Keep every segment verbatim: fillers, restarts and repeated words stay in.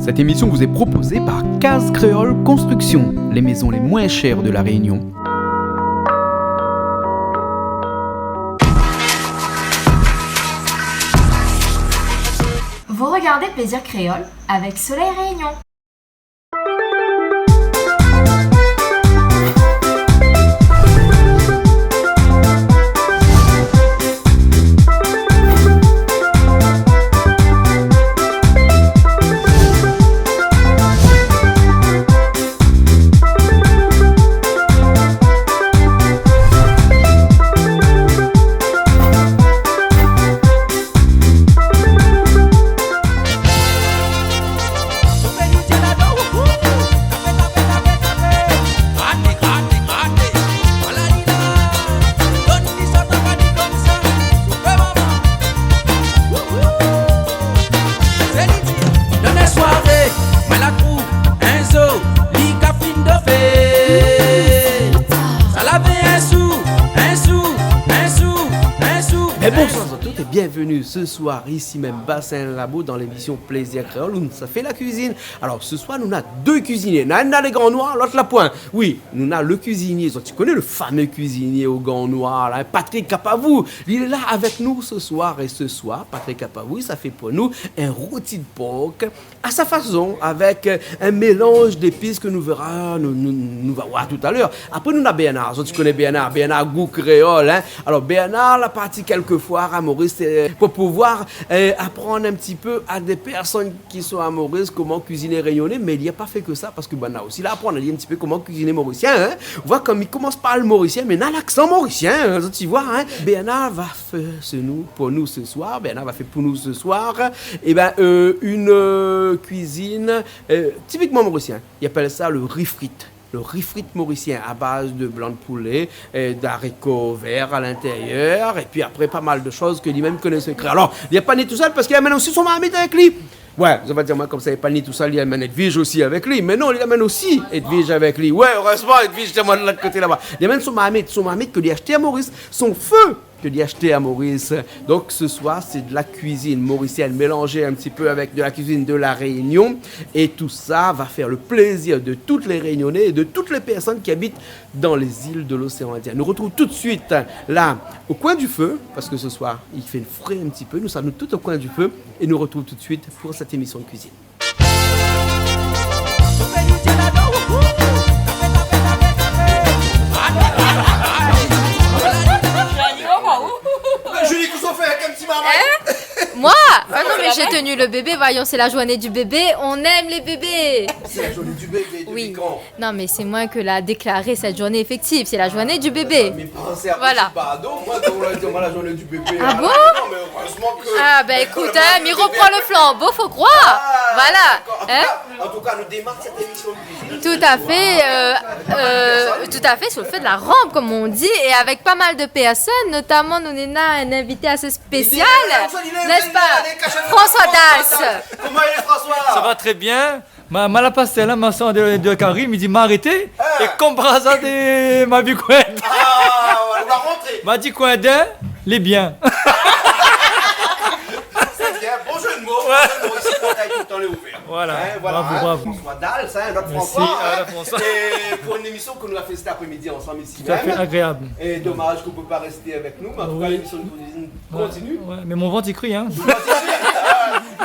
Cette émission vous est proposée par Case Créole Construction, les maisons les moins chères de La Réunion. Vous regardez Plaisir Créole avec Soleil Réunion. Donn soiré, moin la trouv in zo, li ka fine dofé. Sa lavé in sou, in sou, in sou, in sou. Mé bonsoir à toutes et bienvenue ce soir ici même Bassin Labo dans l'émission Plaisir Créole où nou sa fé la cuisine. Alors ce soir nou na deux cuisiniers, na inn la lé Grand Noir, lot la poin. Oui, nou na le cuisinier, zot i koné, le fameux cuisinier au Grand Noir la, Patrick Apavou. Li lé la avèk nou ce soir. Et ce soir Patrick Apavou sa fé pou nou in roti de porc à sa façon, avec, euh, un mélange d'épices que nou véra, nou, nou, nou va voir tout à l'heure. Après nou na Bernard, zot i koné Bernard, Bernard Goût Créole, hein. Alors Bernard la parti quelquefois à Maurice, euh, pour pouvoir, euh, apprendre un petit peu à des personnes qui sont à Maurice comment cuisiner réunionnais, mais li la pa fé ke sa, parske banna osi la aprann ali in ti pé koman kuiziné morisien, hein. Voir kom li komans par le morisien, mé na laksan morisien, hein, zot i voi, hein. Bernard va fé se nou, pou nou ce soir, Bernard va fé pou nou ce soir, eh ben, euh, une, euh, cuisine, euh, typiquement mauricien. Li apèl sa le riz frit. Le riz frit morisien à base de blanc de poulet, euh, d'haricots verts à l'intérieur, et puis après pas mal de choses ke li mèm i koné son sekré. Alors li la pa ni tousèl parske li amenn osi son marmit avèk li. Ouais, zot va dir amoin komsa, li la pa ni tousèl, li amenn Edwige osi avèk li. Mé non, li amenn osi Edwige avèk li. Ouais, erèzman, Edwige lé amoin de lot koté laba. Li amenn son marmit, son marmit ke li la ashté à Maurice, son feu ke li la ashté à Maurice. Donc ce soir, c'est de la cuisine mauricienne mélangée un petit peu avec de la cuisine de La Réunion. Et tout ça va faire le plaisir de toutes les Réunionnais et de toutes les personnes qui habitent dans les îles de l'océan Indien. Nou retrouv tout de suite la, au coin du feu, parske ce soir i fé fré in ti pé. Nou sa, nou tout au coin du feu et nou retrouv tout de suite pour cette émission de cuisine. Julie, kosa ou fé avèk in ti marmay ? Hein ? Moi ? Ah non, mais j'ai tenu le bébé. Voyons, c'est la journée du bébé. On aime les bébés. C'est la journée du bébé, depuis quand ? Oui. Non, mais c'est moi que l'a déclaré cette journée effective. C'est la journée du bébé. Ah, mé pansé a... Voilà. Pardon, moin, kan ou la di amoin la journée du bébé. Ah bon ? Non, mé erèzman ke... Ah, ben, écoute, hein, mi repran le flanbo, fo kroir. Ah, voilà. D'accord. Hein ? En tout cas, en tout cas, nou démar sèt émisyon de cuisine. Tout à fait, euh, euh, tout à fait sur le feu de la rampe, comme on dit, et avec pas mal de personnes, notamment nou néna un invité assez spécial, n'est-ce pas, François Dals ? Koman i lé, François ? Ça va très bien. Ma, ma la pasé la, ma san de, de kari, mi di, ma arété, é kom par azar, ma vi koin d'in. Ah, voilà, ou la rantré. Ma di koin d'in, lé bien. C'est bien, bon jeu de mots, bon jeu de mots, ici, la porte est tout le temps ouverte. Voilà. Hein, voilà, bravo, hein, bravo. François Dals, hein, notre François, hein. Merci, François. Et pour une émission que nous avons fait cet après-midi ensemble ici même. Tout à fait agréable. Et dommage qu'on peut pas rester avec nous, mais en tout cas, l'émission continue. Ouais, ouais, mais mon ventre, il crie, hein.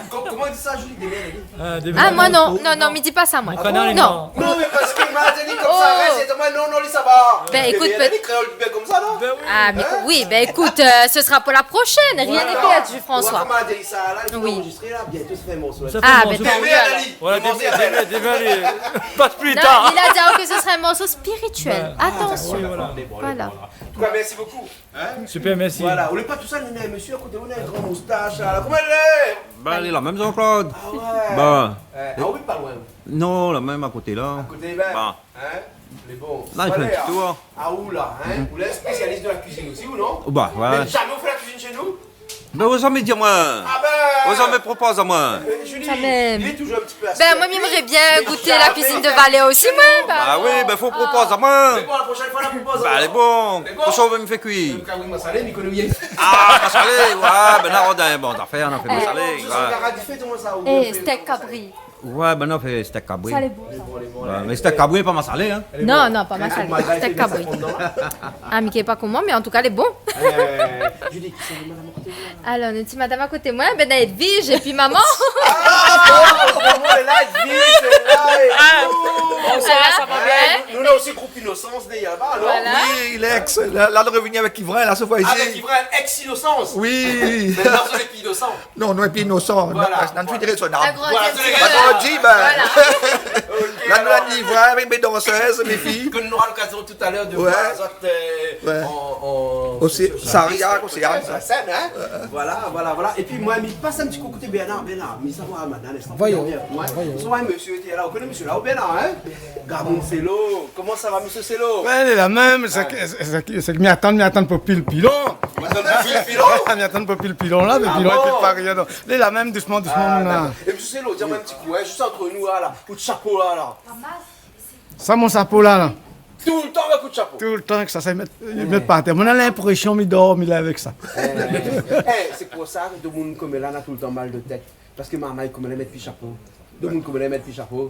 Comment on dit ça, Julie ? Des merdes. Ah, des merdes. Ah, moi, non, non, non, mi di pa sa, moi. Non. Non, mais parce que Martinique, comme ça, reste, et moi, non, non, lui, ça va. Ben, écoute, les créoles, ben, comme ça, non ? Ben oui. Ah, mais oui, ben, écoute, euh, ce sera pour la prochaine. Rien n'est perdu, François. Voilà. Comment on dit ça, là, il faut enregistrer, là, bientôt, ça fait un morceau, là. Ça fait un morceau. Ah, ben, tant mieux, alors. Voilà, des merdes, des merdes, pas plus tard. Non, il a dit que ce serait un morceau spirituel. Ben, attention. Oui, voilà. Voilà. En tout cas, merci beaucoup. Hein ? Super, merci. Voilà, ou lé pa tousèl, nou néna in mésyé a koté, nou néna in gran moustash la. Koman i lé ? Ba, lé la mèm, Jean-Claude. Ah ouais. Ba. Euh, ah oui, pa loin. Non, la mèm a koté la. A koté mèm. Ba. Hein ? Mé bon. La, i fé in ti tour. Ah, ou la, hein ? Ou lé spésialis de la kuizine osi, ou non ? Ba, ouais. Mé zamé ou fé la kuizine shé nou ? Ba, ou zamé di amoin. Ah ben. Ou zamé propoz amoin. Euh, Julie, il est toujours un petit peu... Ben, moi, j'aimerais bien goûter la cuisine de Valère aussi, moi. Bah oui, ben, faut proposer à moi. Mais bon, la prochaine fois, la propose. Bah, allez, bon. Prochain, on va me faire cuire. Ah, masalé, ouais, ben, là, on a un bon affaire, on a fait masalé, ouais. Eh, steak kabri. Ouais, ben non, fé stèk kabri. Sa lé bon, sa. Ouais, mé stèk kabri, pa masalé, hein. Non, non, pa masalé. Stèk kabri. Ah, mi koné pa koman, mé an tou ka, lé bon. Euh, Julie, c'est madame à côté. Alors, nou ti madam akoté moin, ben, Edwige, épi momon. Ah, bon, bon, bon, la, Edwige, lé la, é tout. Bonsoir, sa va bien ? Nou, nou la osi group Inosans, dé, laba, non ? Voilà. Oui, l'ex, la, la, nou la revni avèk Ivrin, la, sèt foi isi. Avèk Ivrin, ex-Inosans. Oui. Mintnan, sé pi inosan. Non, nou lé pi inosan. Voilà. Nou, nou lé rézonab. Voilà, sé rézonab. Voilà. Voilà. Ok, la, nou la di, voilà, avèk mé dansèz, mé fiy. Ke nou nora lokazion talèr de voir azot, euh, an, an, sur, sur, sur scène, hein. Océane, Océane. Voilà, voilà, voilà. Épi moin, mi pas in ti kou koté Bernard, Bernard, mi sava, madam, instan. Voyons. Ouais. Voyons. Ou koné mésyé la, ou koné mésyé la, Bernard, hein ? Gard Marcelo. Koman sa va, mésyé Marcelo ? Ouais, lé la mèm, sé ke, sé ke, sé ke mi atann, mi atann pou pil pilon. Ou atann pou pil pilon ? Mi atann pou pil pilon la, mé pilon, épi pa rien, non. Lé la mèm, dousman, dousman, mon. Ah, dakor. É mésyé Marcelo, di amoin in ti kou, hein, zis ant nou la, la, kout shapo la, la. Sa, mon shapo la, la. Toultan avèk kout shapo. Toultan avèk sa, sa, i mèt, i mèt pa atèr. Moin na linprésion mi dor, mi lèv avèk sa. Eh, sé pou sa ke domoun koméla na toultan mal de tèt. Parske marmay koméla i mèt pi shapo. Domoun koméla i mèt pi shapo.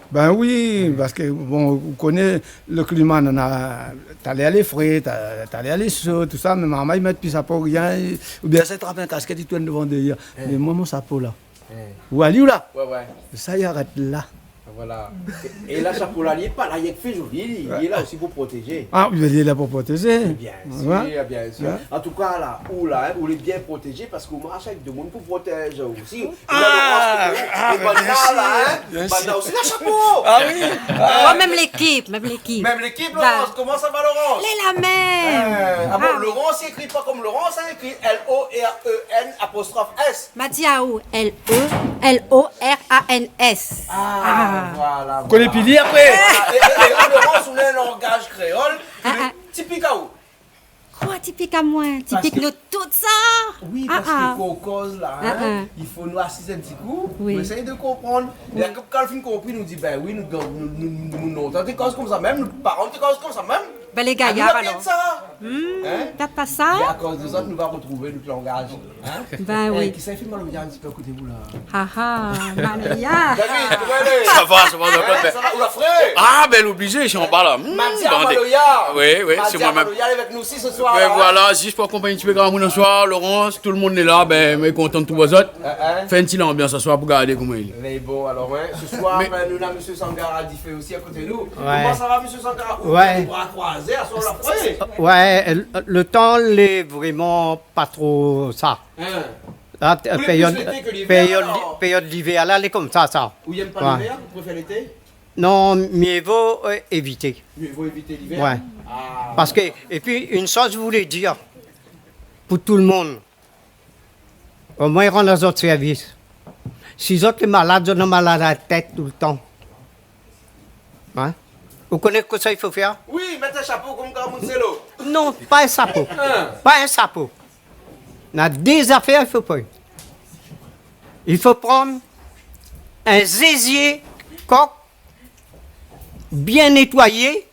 Ben oui, parske, bon, ou koné, le klima, nana, talèr lé fré, ta-, talèr lé sho, tousa, mé marmay i mèt pi shapo, rien, oubien sa i trap in kaskèt, i tourn dovan dèryèr. Mé moin, mon shapo la. Ou ali ou la ? Ouais, ouais. Sa i arèt la. Voilà. É, é la, shapo la, li lé pa la rienk fé zoli, li, li lé la osi pou protézé. Ah, li lé la pou protézé. Bien sir, bien sir. Ouais. An tou ka, la, ou la, hein, ou lé bien protézé parske ou marsh avèk domoun pou protézé osi. Ah, bien sir. Banna la, hein, bien sir. Banna osi na shapo. Ah oui. Ouais, mèm lékip, mèm lékip. Mèm lékip, Laurence, koman sa va, Laurence ? Lé la mèm. Ah bon, Laurence, i ékri pa kom Laurence, hein, i ékri L O R E N apostrof S. Ma di aou, L E, L O R A N S. Ah, voilà, voilà. Koné pi lir apré. Voilà. É, é, é, Laurence, ou na in langaz kréol, tipik aou. Koi tipik amoin ? Tipik nou tout sa. Oui, parske kan ou koz la, hein, i fo nou asiz in ti kou, nou éséy konprann. É apré, kan nou fine konpri, nou di, ben oui, nou, nou, nou, nou, nou, nou té koz konmsa mèm, nout paran té koz konmsa mèm. Ben, lé gayar, alor. Hein ? T'as pas ça ? É akoz de sa, nou va retrouv nout langaz. Hein ? Ben oui. Eh, kisa i fé maloya in ti pé akoté ou la ? Ah, ah, maloya. David, koman i lé ? Sa va, sa va, sa va. Hein, sa va, ou la fré ? Ah, ben, oblizé, mi lé anba la. Hmm, Madia Maloya. Oui, oui, sé moin mèm. Madia Maloya lé avèk nou osi se soir la, hein. Ben voilà, zis pou akonpagn in ti pé granmoun se soir, Laurence, tout le moun lé la, ben, mi lé kontan trouv azot. Hein, hein. Fé in ti lanbians se soir pou gard koman i lé. Mé bon, alor, ouais, se soir, ben, nou na mésyé Sangara Difé osi akoté nou. Ouais. Koman sa va, mésyé Sangara ? Ou lé bra kroizé, aswar la fré ? Ouais, le, le tan lé vréman pa tro sa. Hein. La, ou lé périod, plis lété ke livèr, périod, alor ? Périod livèr la, lé konmsa, sa. Ou yèm pa livèr, ou préfèr lété ? Non, myé vo, euh, évité. Myé vo évité livèr ? Ouais. Ah. Parske, épi, in shoz mi voulé dir pou tout le moun, omoin, i rann azot sèrvis. Si zot lé malad, zot lé malad la tèt toultan. Hein ? Ou koné kosa i fo fèr ? Oui, mèt in shapo kom Carmen Celo. Non, pa in shapo. Hein ? Pa in shapo. Na dé zafèr i fo pran. I fo pran in zézié kok bien nétoiyé,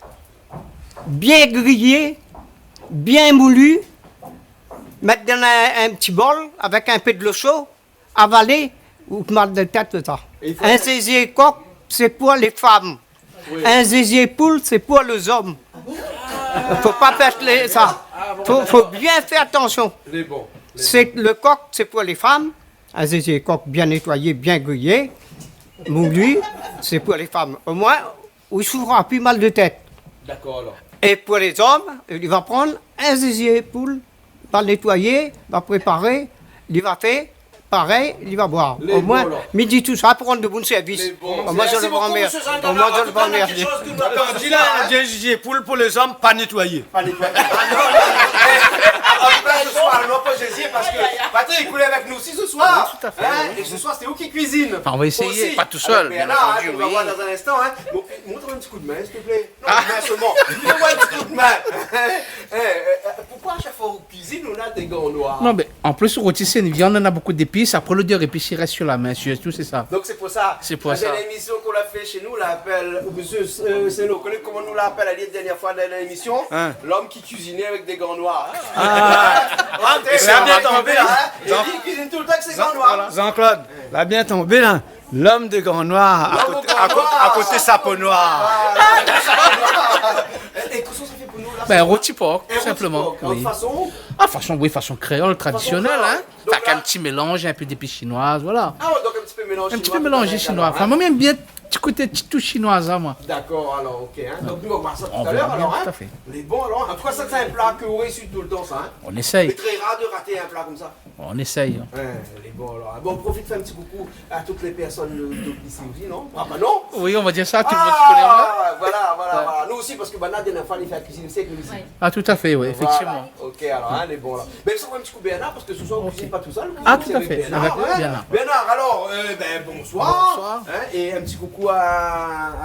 bien griyé, bien moulu, mèt dan in, in ti bol avèk in pé dolo sho, avalé, ou té mal de tèt, sa. É i fo... In zézié kok, sé pou lé fanm. Oui. In zézié poul, sé pou lé zom. Fo pa pèrd lé, sa. Ah bon, dakor. Fo, fo bien fé atansion. Lé bon, lé bon. Sé, le kok, sé pou lé fanm. In zézié kok bien nétoiyé, bien griyé, moulu, sé pou lé fanm. Omoin, ou soufra pi mal de tèt. Dakor, alor. É pou lé zom, li va pran in zézié poul, va nétoiyé, va préparé, li va fé parèy, li va boir. Lé bon, alor. Omoin, mi di tousa pou rann de bon sèrvis. Lé bon. Omoin, mi remèrsi. Mèrsi bokou, mésyé Sangara. Omoin, mi remèrsi. An tou ka, na kékshoz ke nou la pèrd la, hein. Di la, di zézié poul pou lé zom, pa nétoiyé. Pa nétoiyé. Ah non, non, non. Eh, an tou ka, se soir, non, pa zézié, parske Patrick, ou lé avèk nou osi se soir. Oui, tout à fait, oui. Hein ? É se soir, sé ou ki kuizine. Enfin, on va essayer, osi. Pas tout seul, bien entendu, oui. Alor, Bernard, hein, nou va voir dan in instan, hein. Bon, montre in ti kou d'min, s'il te plaît. Non, ah, in solman. Fé amoin in ti kou d'min. Eh, eh, eh, poukoi a shak foi ou kuizine, ou na dé gan noir ? Non, mé an plis, roti, sé in viann, na bokou zépis. Apré, lodèr zépis i rès su la min, sirtou, sé sa. Donk, sé pou sa. Sé pou sa. La dèrnièr émision k'ou la fé shé nou, la apèl, ou mésyé, euh, sé nou, koné koman nou la apèl ali la dèrnièr foi dan lémision ? Hein ? L'homme qui cuisinait avec des gants noirs, hein ? Ah. Ah, la bien tonbé, la. Hein ? É li i kuizine toultan avèk sé gan noir. Jean-Claude, la bien tonbé, la. L'homme de Grand Noir, à côté, à côté, à côté sa peau noire. É, é kosa sa fé pou nou la ? Ben, roti por, tout simplement. In roti por. Oui. An fason ? Ah, fason, oui, fason kréol, tradisionèl, hein. Fason kréol. Donk la, avèk in ti mélanz, in pé zépis shinoi, voilà. Ah ouais, donk in ti pé mélanz shinoi, in ti pé mélanz shinoi. Alor, hein. Anfin, moin, mi èm bien ti koté ti toush shinoi, sa, moin. Dakor, alor, OK, hein. Donk nou va voir sa talèr, alor, hein. On verra bien, tout à fait. Lé bon, alor. An tou ka, sa, sé in pla ke ou réisi toultan, sa, hein. On essaye. Sé trè rar de raté in pla konmsa. On essaye, hein. Hein, lé bon, alor. Bon, profit fé in ti koukou à toutes les personnes de, de, ici aussi, non ? Ah, bah non. Oui, on va dire ça, tout le monde qui connaît, hein. Ah, voilà, voilà, voilà. Nou osi, parske banna, dernièr foi, li fé la kuizine osi avèk nou isi. Ouais. Ah, tout à fait, oui, effectivement. Voilà. OK, alor, hein, lé bon, la. Mé sa, in ti kou Bernard, parske se soir, ou kuizine pa tou sèl, hein. Ah, tout à fait, avèk Bernard, hein. Bernard, alor, euh, ben, bonsoir. Bonsoir. Hein, é in ti koukou à,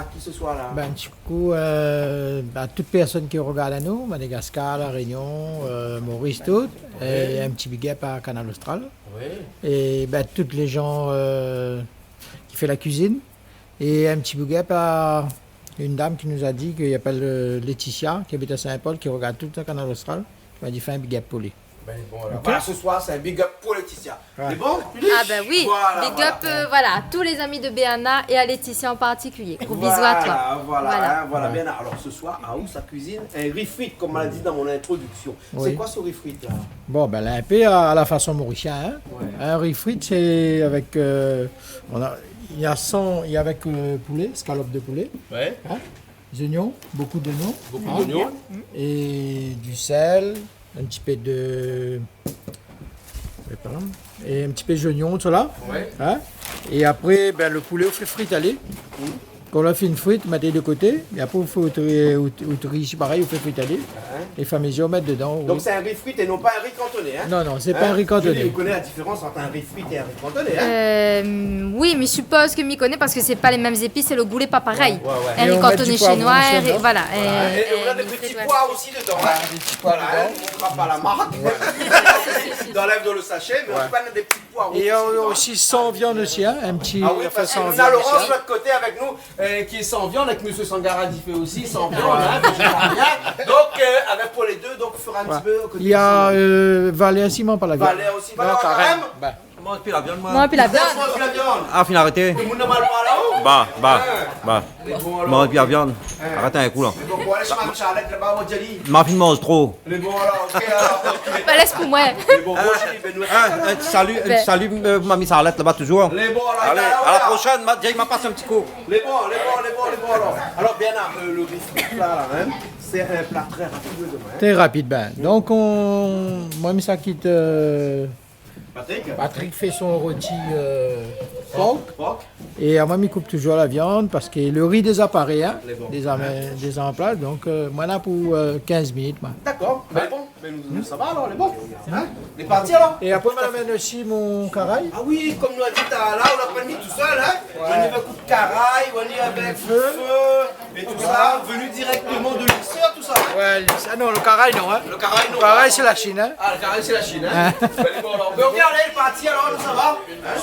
à qui ce soir, là ? Ben, in ti koukou, euh, à toute personne qui regarde à nous, Madagascar, La Réunion, euh, Maurice, tout. Oui. Et un petit big up à Kanal Austral. Oui. Et, ben, toutes les gens, euh, qui fait la cuisine. Et un petit big up à une dame qui nous a dit, qui appelle, euh, Laetitia, qui habite à Saint-Paul, qui regarde tout le temps Kanal Austral. Li la di fé in big up pou li. Ben, bon, la. OK. Voilà, se soir, sé in big up pou Laetitia. Ouais. Sé bon, Lili ? Ah ben oui, voilà, big up, euh, voilà, à tous les amis de Béana et à Laetitia en particulier. Gros bisous à toi. Voilà, voilà, hein, voilà, Bernard. Alor, se soir, Aou sa kuizine in ri frit, konm ma la di dan mon introdiksion. Oui. Sé koi se ri frit, la ? Bon, ben, la, in pé à, à la fason morisien, hein. Ouais. In ri frit, sé avèk, euh, on a, il y a cent, il y a avec, euh, poulet, escalope de poulet. Ouais. Hein ? Des oignons, beaucoup d'oignons. Beaucoup d'oignons. Et du sel, un petit peu de, é un petit peu d'oignon, tout ça. Ouais. Hein ? Et après, ben, le poulet, on fait frite, allez. Mm. Kan la fine frit, mèt de koté, é apré, ou fé out ri, out, out ri, sé parèy, ou fé frit, allez. Hein ? É fé amézir, ou mèt dedan, oui. Donk sé in ri frit é non pa in ri kantoné, hein ? Non, non, sé pa in ri kantoné. Hein ? Julie, ou koné la diférans ant in ri frit é in ri kantoné, hein ? Euh, oui, mi sipoz ke mi koné parske sé pa lé mèm zépis, é le gou lé pa parèy. Ouais, ouais, ouais. In ri kantoné shinoi, in ri, voilà. Voilà. É, é nou na dé ti poi osi dedan, hein. Voilà, hein, nou montrra pa la mark. Voilà. Dan le, dan le sashé, mé an tou ka, nou na dé ti poi osi dedan. Et, euh, aussi sans viande aussi, hein, un petit, ah oui, parske nou na Laurence de l'autre côté avec nous, euh, qui est sans viande, avec Monsieur Sangara d'Ifé aussi, sans viande, hein, végétarien. Donc, euh, avec, pour les deux, donc, on fera un petit peu côté sans viande. Il y a, euh, Valère aussi, mé pa la viande. Valère aussi, Valère, carême. Carême. Ben. Manz pi la viann, moin. Manz pi la viann. Manz pi la viann. Ah, fine arété. Lé moun la mal parl aou ? Bah, bah, bah. Lé bon, alor. Manz pi la viann. Hein. Arèt in kou, la. Lé bon, pou alé shé Madame Charlotte laba, ou la di ali. Ma fine manz tro. Lé bon, alor, OK, alor, OK. Bah, lès pou moin. Lé bon, bon, Julie, ben, nou, hein, in ti salu, in ti salu, euh, Mamie Charlotte laba, toujour. Lé bon, alor, alé, alor, à la prochaine, ma, Jay, ma pas in ti kou. Lé bon, lé bon, lé bon, lé bon, alor. Alor, Bernard, le, le ri frit, la, la, hein, sé in pla trè rapid, oui, hein. Très rapide, ben. Donc, on, moin, mi sa kit, euh, Patrick. Patrick fé son roti, euh, por. Por. É amoin, mi koup toujour la viann parske le ri lé déza paré, hein, lé bon, déza, déza an plas. Donk, euh, moin la pou, euh, kinz minit, moin. Dakor. Mé bon, mé nou, nou, sa va alor, lé bon. Hein ? Lé parti alor ? É apré, moin la amenn osi mon karay. Ah oui, konm nou la di talèr, ou la pa mi tousèl, hein ? Ouais. Ou la ni avèk out karay, ou la ni avèk le fé. Et tout ça venu directement de l'I C R, tout ça, hein ? Ouais, l'I C R. Ah non, le karay, non, hein. Le karay, non. Le karay, sé la Chine, hein. Ah, le karay, sé la Chine, hein. Hein. Ben, bon, alor. Mé OK, alé, lé parti, alor, sa va ? Hein ?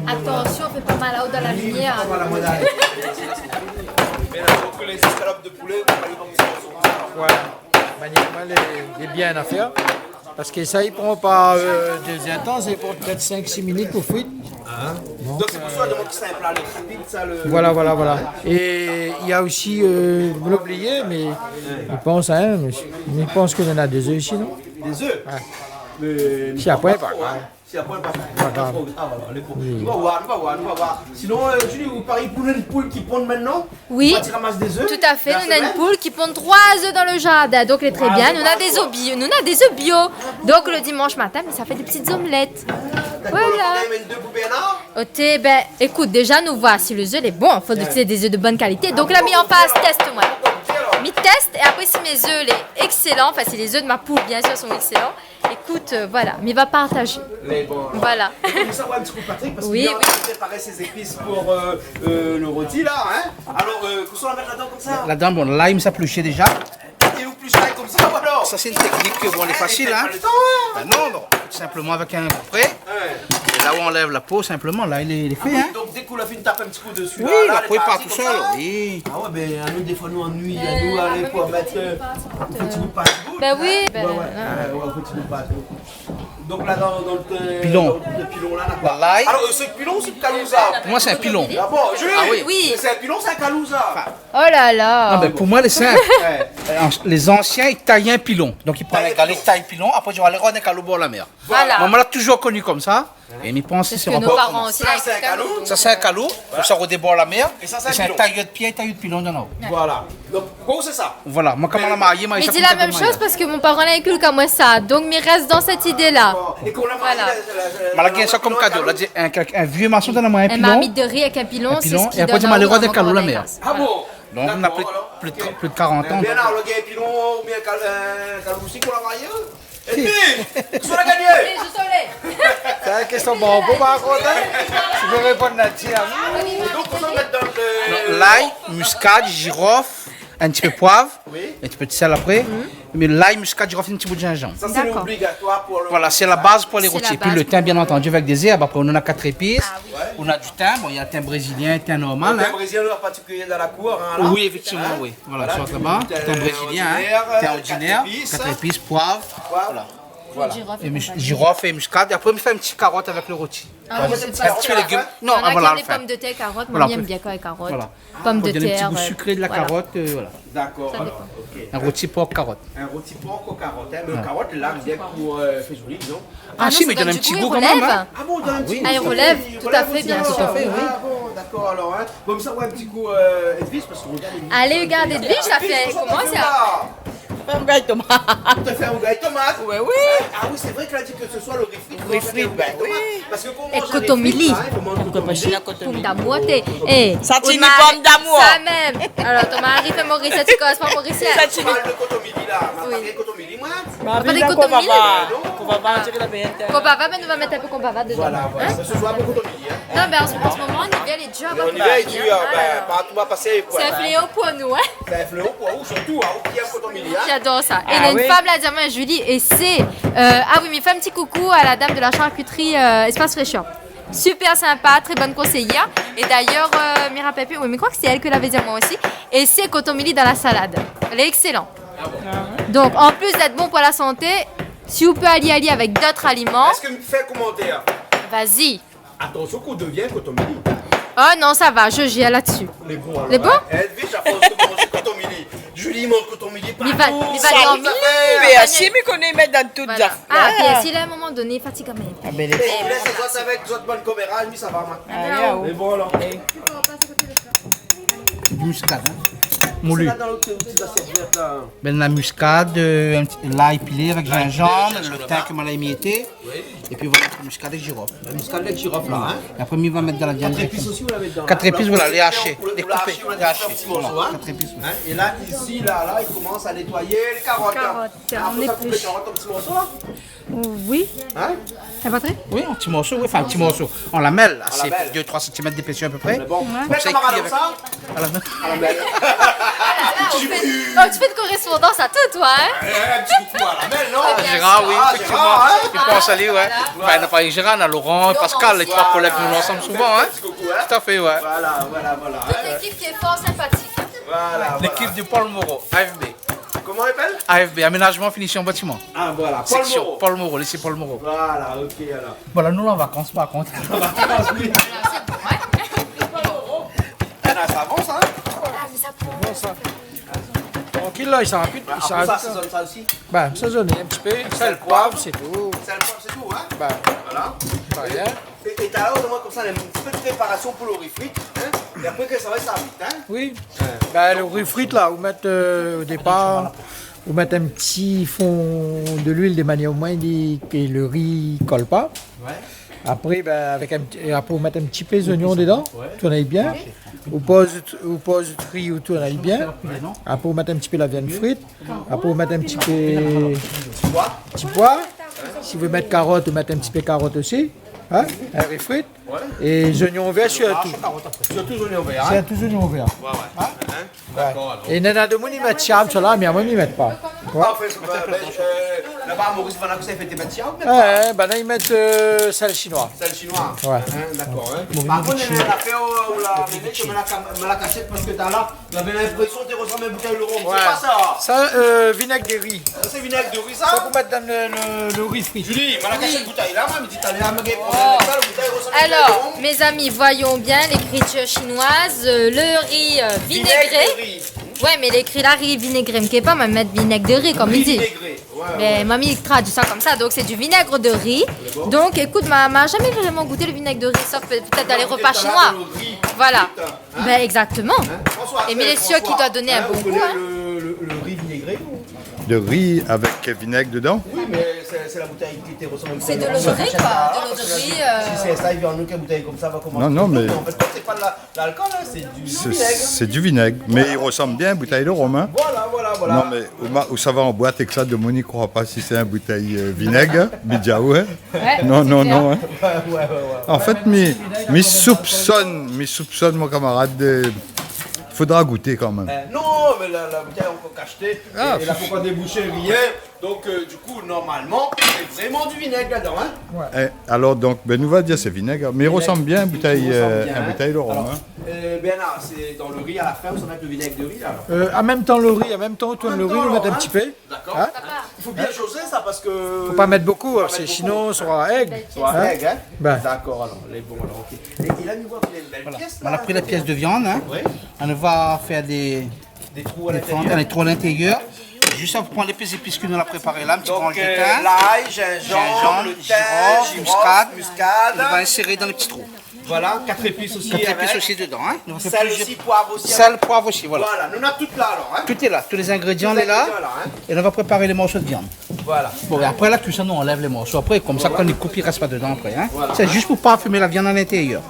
Attention, fé pa mal aou dan la lumière. Voilà, voilà. Mé la, donc, les escalopes de poulet, on va aller dans le sens. Voilà. Manièrman, lé, lé bien a fèr. Parske sa, i pran pa, euh, dé zèr d'tan, sa i pran pétèt sink, sis minit pou frit. Hein ? Donc, c'est pour ça, donc, c'est un plat rapide, ça, le... Voilà, voilà, voilà. Et il y a aussi, euh, vous l'oubliez, mais je pense, hein, mais je, je pense qu'il y en a des œufs ici, non ? Des œufs ? Ouais. Mais, mais si après, pas grave. Si après, pas grave. Pas grave. Alors, les poules. Oui. On va voir, on va voir, on va voir. Sinon, euh, Julie, vous pariez pour une poule qui pond maintenant ? Oui, tout à fait. Nou na in poul ki pon troi zèf dan le jardin, donk lé tré bien. Nou na dé zèf bio, nou na dé zèf bio. Donk le dimansh matin, mi sa fé dé ti zomelèt. Voilà. OK, ben, ékout, déza nou voi si le zèf lé bon, fo ke sé dé zèf de bone kalité. Donk la, mi an fas tès, moin. Mi tès, é apré, si mé zèf lé ékselan, anfin, si lé zèf de ma poul, bien sûr, sont excellents, ékout, euh, voilà, mi va partazé. Lé bon. Voilà. Donk, nou sava in ti kou, Patrick, parske li la préparé sé zépis pou, euh, euh, le roti, la, hein. Alor, euh, kosa ou la mèt ladan konmsa ? Ladan, bon, lay, mi sa éplush déza. É ou éplush lay konmsa, alor ? Sa, sé in téknik ke, bon, lé fasil, hein. Hein, i fé pa le tan, hein. Ben non, bon, tout simplement avec un gros pré. Ouais. É la ou anlèv la po, simplement, la, lé, lé fé, hein. Ah oui, donk, dé kou la fine tap in ti kou dési, oui, la, la po lé parti konmsa. Oui, la po i part tousèl, oui. Ah ouais, ben, anou, défoi, nou annuiy, euh, anou, alé, pou mèt, euh, fo ti bout par ti bout, hein. Ben oui, ben, ouais, ouais, fo ti bout par ti bout. Donk la, dan, dan le, pilon. Dan le pilon la, na koi ? Lay. Alor, sé pilon, sé kalou sa ? Pou moin, sé in pilon. Ah bon, Julie, ah oui. Oui. Sé in pilon, sé in kalou sa ? Anfin. Oh la la. Non, mé pou moin, lé sinp. Ouais. Euh, an-, lé zansien, i tay in pilon. Donk, i pran in galé, i tay pilon, apré, i di, alé rod in kalou bor la mèr. Voilà. Moin, moin la touzour koni konmsa. É mi pans sé ke sé ankor konmsa. Parske nout paran osi la fé in kalou. Sa, sé in kalou. Voilà. Sa, sa i rod bor la mèr. É sa, sé in pilon. É sé in tayèr pié, tayèr pilon dan la. Voilà. Donk, bon, sé sa. Voilà, moin, koman la marié, moin, mi di la mèm shoz parske mon paran la inkulk amoin sa. Donk, mi rès dan sèt idé la. Voilà. Moin la gingn sa konm kado. La di, in, in vié mason la donn amoin in pilon. In marmit de ri avèk in pilon, sé sak i donn an-o, an gran kor dé kas. In pilon. É apré, di, moin la rod in kalou la mèr. Ah bon ? Dakor, alor. Donk, nou na plis, plis de, plis de karant an. Bien, alor, gingn in pilon oubien in kal-, in kalou osi pou la marié ? Épi, kosa la gingné ? Dézolé. Sé in késtion bon, bon, par kont, hein ? Ou pé réponn la-dsi, hein ? É donk, kosa i mèt dan le... Non, lay, miskad, jirof, in ti pé poiv, oui, in ti pé de sèl apré. Mhm. Mé lay, miskad, jirof, in ti bout zinzanm. Sa, sé... Dakor. Obligatoir pou le... Voilà, sé la baz pou lé roti. Sé la baz pou le... Épi le tin, bien antandi, avèk dé zèrb. Apré, nou na kat zépis. Ah oui. Nou na du tin. Bon, néna tin brézilien, tin normal, hein. Le tin brézilien, nou na partikilié dan la kour, hein, la. Oui, éfèktivman, oui. Voilà, sort laba, tin brézilien, hein, tin ordinèr, kat zépis, poiv, voilà. Voilà. Jirof é konpagni. É mus-, jirof é miskad. É apré, mi fé in ti karot avèk le roti. Ah, voilà. In ti pé légim. Non, ah, voilà, ki a dé pomdetèr, karot. Voilà, moin, mi èm bien kan néna karot. Voilà. Pomdetèr, in ti gou sikré de la karot, euh, voilà. Dakor, alor, OK. In roti por karot. In roti por karot, hein. Mé le karot, la, bien pou, euh, fé zoli, non ? Ah, si, mé i donn in ti gou kan mèm, hein. Ah bon, i donn in ti gou, i relèv, tout à fait, bien sûr. Tout à fait, oui. Ah bon, dakor, alor, hein. Bon, sa, ouais, in ti gou, euh, Edwige, parske regard, alé, regard Edwige, sa fé, koman sa ? Fé in rougay tomat. Ou la fé in rougay tomat ? Ouais, oui. Ah oui, sé vré ke la di ke se soir le ri frit, ou la fé in rougay tomat. Ri frit, ben oui. Parske kan ou manz le ri frit, hein, i fo manz le kotomili. Èk kotomili. Kotomili. Pom d'amour, té. Eh, sa, ti ni pom d'amour. Sa mèm. Alor, ton mari fé morisien, ti korespon morisien. Sa, ti ni. Ou parl de kotomili, la. Oui. Moin la pa kotomili, moin. Mé apré, kotomili, la, konpava, konpava, on diré la bien. Konpava, mé nou va mèt in pé konpava dedan. Voilà, voilà. Hein ? Sé se soir pou kotomili, hein. Non, mé an se, an se moman, lé dur, lé dur, ben, partou ma pasé, koi, hein. Sé in fléo pou nou, hein. Sé in fléo pou ou, sirtou, hein, ou ki èm kotomili, hein. J'adore ça. Ah oui. É néna in fanm la di amoin, Julie, é sé, euh, ah oui, mi fé in ti koukou à la dame de la charcuterie, euh, Espace Fraîcheur. Super sympa, très bonne conseillère. Et d'ailleurs, euh, mi rapèl pi, oui, mi kroi ke sé èl ke lavé di amoin osi. É sé kotomili dan la salad. Lé excellent. Ah bon ? Ah ouais. Donk, an plis d'èt bon pou la santé, si ou pé ali, ali avèk d'ot aliman. Èske mi fé komantèr ? Vas-y. Atansion k'ou devien kotomili. Oh non, sa va, je gère là-dessus. Lé bon, alor, hein. Lé bon ? Edwige, a fors de manz kotomili, Julie i manz kotomili partou. Li va, li va dormir. Sa fé. Mé, euh, si, mi koné, mèt dan tout zafèr. Voilà. Ah, pi si la, in moman doné, fatig amoin. Ah, ben, lé... É, ou lès azot avèk zot bann koméraz, mi sava, moin. Ah, ya, oh. Lé bon, alor. Eh. Miskad, hein. Moulu. Sa, dan lot, dan sèt la. Ben, la miskad, euh, in ti, lay pilé avèk zinzanm, le tin ke moin la émiété. Oui. Épi voilà, miskad èk jirof. La miskad èk jirof la, hein. É apré, mi va mèt dan la viann dirèkteman. Kat zépis osi, ou la mèt dan la... Kat zépis, voilà, lé ashé, lé koupé, lé ashé, voilà, kat zépis, voilà. Kat zépis, oui. Hein, é la, isi, la, la, i komans a nétoiyé lé karot, hein. Karot, hein, on épluche. Apré, sa, koup lé karot an ti morso, la. Oui. Hein ? Lé pa tré ? Oui, an ti morso, oui, anfin, an ti morso. An lamèl, la, sé dé, troi santimèt dépésèr a pé pré. Mé bon. Ouais. Konmsa, i kui avèk... A la min. A la min. Ah, ou fé, oh, ou fé in korespondans a tout, toi, hein ? Eh, in ti koukou a la min, non ? Gérard, oui, éfèktivman. Ah, Gérard, hein ? Mi pans a li, ouais. Voilà. Anfin, na pa Gérard, na Laurent, Laurent, Pascal, lé troi kolèg, nou lé ansanm souvan, hein ? In ti koukou, hein ? Tout à fait, ouais. Voilà, voilà, voilà. Toute l'équipe qui est fort sympathique. Voilà, voilà. L'équipe de Paul Moreau, A F B. Koman i apèl ? A F B, Aménagement Finition Bâtiment. Ah, voilà. Section Paul Moreau. Paul Moreau, lycée Paul Moreau. Voilà, OK, alor. Voilà, nou lé an vakans, par kont. An vakans, oui. Ah, sa i avans, hein ? Bon, sa. Trankil, la, i sava vit, i sava vit, hein. Sa, sa, sa osi. Ben, sa, sa, in ti pé. Sèl, poiv, sé tou. Sèl, poiv, sé tou, hein ? Ben, voilà. Pa rien. É, é talèr, ou donn amoin konmsa in ti pé de préparasion pou le ri frit, hein ? É apré, ke sa va, sa vit, hein ? Oui. Ouais. Ben, le ri frit, la, ou mèt, euh, au départ, ou mèt in ti fon de luil de manièr omoin, i di ke le ri i kol pa. Ouais. Apré, ben, avèk in ti, é apré, ou mèt in ti pé zoignon dedan, ouais, tourn bien. Ouais. Ou poz, ou poz le ri, ou tourn bien. Apré, ou mèt in ti pé la viann frit. Apré, ou mèt in ti pé ti poi. Si ou vé mèt karot, ou mèt in ti pé karot osi. Hein ? In ri frit. Ouais. É zoignon vèr sirtou. Sirtou zoignon vèr, hein ? Sirtou zoignon vèr. Ouais, ouais. Hein ? Hein ? Dakor, alor. É néna demoun i mèt siam, sa la, mé amoin, mi mèt pa. Ah, anfin, sé pa, ben, euh, Laba, Maurice, banna kosa i fé, té mèt siaw, mèt pa ? Ouais, banna i mèt, euh, sèl shinoi. Sèl shinoi. Ouais. Hein, dakor, hein. Bon, par kont, la fé, euh, ou la, mé la kashèt, parske talèr navé linprésion té i rosanm in boutèy de rom. Ouais. Sé pa sa ? Sa, euh, vinèg de ri. Sa, sé vinèg de ri, sa ? Sa pou mèt dan le, le, le ri fri. Julie, ma la kashèt boutèy la, ma, mi di talèr, ma gèt. Alors, mes amis, voyons bien l'écriture chinoise, euh, le riz, euh, vinaigré. Vinèg de ri. Ouais, mé lékri la ri vinégré, mi koné pa, ma mèt vinèg de ri, konm i di. Ri vinégré, ouais, ouais. Mé ma mi tradui sa konmsa, donk sé du vinaigre de riz. D'accord. Donk, ékout, ma, ma zamé vréman gouté le vinèg de ri, sof pétèt dan lé repa shinoi. Voilà. Hein ? Ben, exactement. Hein ? François, é mi lé sir ki doi doné in bon gou, hein. François, hein, vous connaissez le, le, le riz vinaigré, ou ? De ri avèk vinèg dedan ? Oui, mé sé, sé la boutèy ki té i rosanm in pé. Sé de lo de ri, koi. De lo de ri, euh. Si sé sa, i vien nou, kèl boutèy konmsa va komans. Non, non, mé an fèt, sé pa de la, lalkol, hein, sé du vinèg. Sé, sé du vinèg, mé i rosanm bien in boutèy de rom, hein. Voilà, voilà, voilà. Non, mé ou ma-, ou sava an boit èk sa, demoun i kroi pa si sé in boutèy, euh, vinèg, hein, mi di aou, hein. Ouais, non, non, non, hein. Ouais, ouais, ouais, ouais. An fèt, mi, mi soupsone, mi soupsone mon kamarad de, fodra gouté kanmèm. Euh, non, mé la, la boutèy lé ankor kashté, é la pankor déboushé, rien. Donk, euh, du kou, normalman, sé vréman du vinèg ladan, hein. Ouais. Eh, alor, donk, ben, nou va dir sé vinèg, mé i rosanm bien in boutèy, euh, in boutèy de rom, hein. Alor, euh, Bernard, sé dan lo ri a la fin, ou sa mèt lo vinèg de ri, la, alor ? Euh, an mèm tan lo ri, an mèm tan ou tourn lo ri, nou mèt in ti pé. An mèm tan, lo ri, dakor. Hein ? I fo bien jozé sa, parske fo pa mèt bonpé, fo pa mèt bonpé, sinon sra èg. Sra èg, hein ? Ben. Dakor, alor, lé bon, alor, OK. É, é la, nou voi k'i na in bèl piès la. Voilà. Nou la pri la piès de viann, hein. Oui. Nou va fé dé, dé trou a lintérièr. Dé trou a lintérièr. Zis pou pran lé ti zépis ke nou la préparé la, in ti bransh de tin. Donk, euh, lay, zinzanm, lo tin, jirof, jirof, miskad. Nou va inséré dan lé ti trou. Voilà, kat zépis osi avèk. Kat zépis osi dedan, hein. Sèl osi, poiv osi. Sèl, poiv osi, voilà. Voilà, nou na tout la, alor, hein. Tout lé la, tout lé zingrédian lé la. Tout lé la, hein. É nou va préparé lé morso de viann. Voilà. Bon, é apré la, tout sa, nou anlèv lé morso. Apré, konmsa, kan i koup, i rès pa dedan apré, hein. Voilà. Sé zis pou parfimé la viann a lintérièr.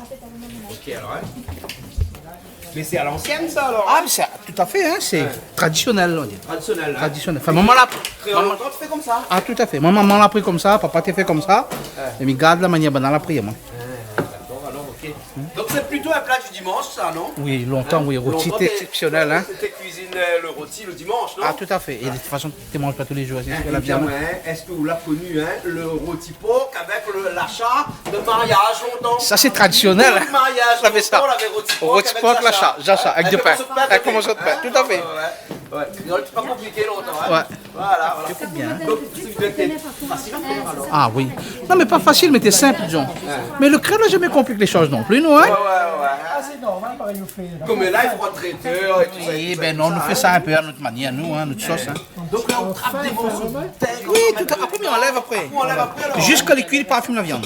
OK, alor, hein. Mé sé a lansièn, sa, alor, hein ? Ah, mé sé tout à fait, hein, sé tradisionèl, on dit. Tradisionèl, hein ? Tradisionèl. Anfin, momon la, kréol, momon lontan té i fé konmsa. Ah, tout à fait. Momon la apri konmsa, papa té i fé konmsa. Ouais. É mi gard la manièr banna la apri, moin. Ah, dakor, alor, OK. Donk, sé plito in pla du dimansh, sa, non ? Oui, lontan, oui. Roti, lontan, té, té èksépsionèl, hein. Té i kuizine, euh, lo roti lo dimansh, non ? Ah, tout à fait. É de tout fason, té i manz pa tou lé zour, sé la viann. Hein, é bien, ouais. Èske ou la koni, hein, lo roti pork avèk lo, la sha de mariaz lontan ? Sa, sé tradisionèl, hein. Tout mariaz lontan, lavé roti pork avèk la sha. Roti pork, la sha, avèk de pin. Avèk in morso de pin, tout à fait. Ouais, ouais, ouais. Non, lé pa konpliké lontan, hein. Ouais. Voilà, voilà. Donk, sé bien, hein. Donk, sé bien, té fasil a fèr, alor. Ah oui. Non, mé pa fasil, mé té sinp, dizon. Ouais. Mé lo kréol la zamé konplik lé shoz non pli, nou, hein. Ouais, ouais, ouais. Ah, sé normal, parèy, nou fé la. Konm la, i fo in trétèr é tout sa, é tout sa. Oui, ben non, nou fé sa in pé a nout manièr, nou, hein, nout sos, hein. Donk la, ou trap dé morso de tin. Oui, tout à, apré, mi anlèv apré. Apré, ou anlèv apré, alor. Zis kan lé kui, i parfim la viann.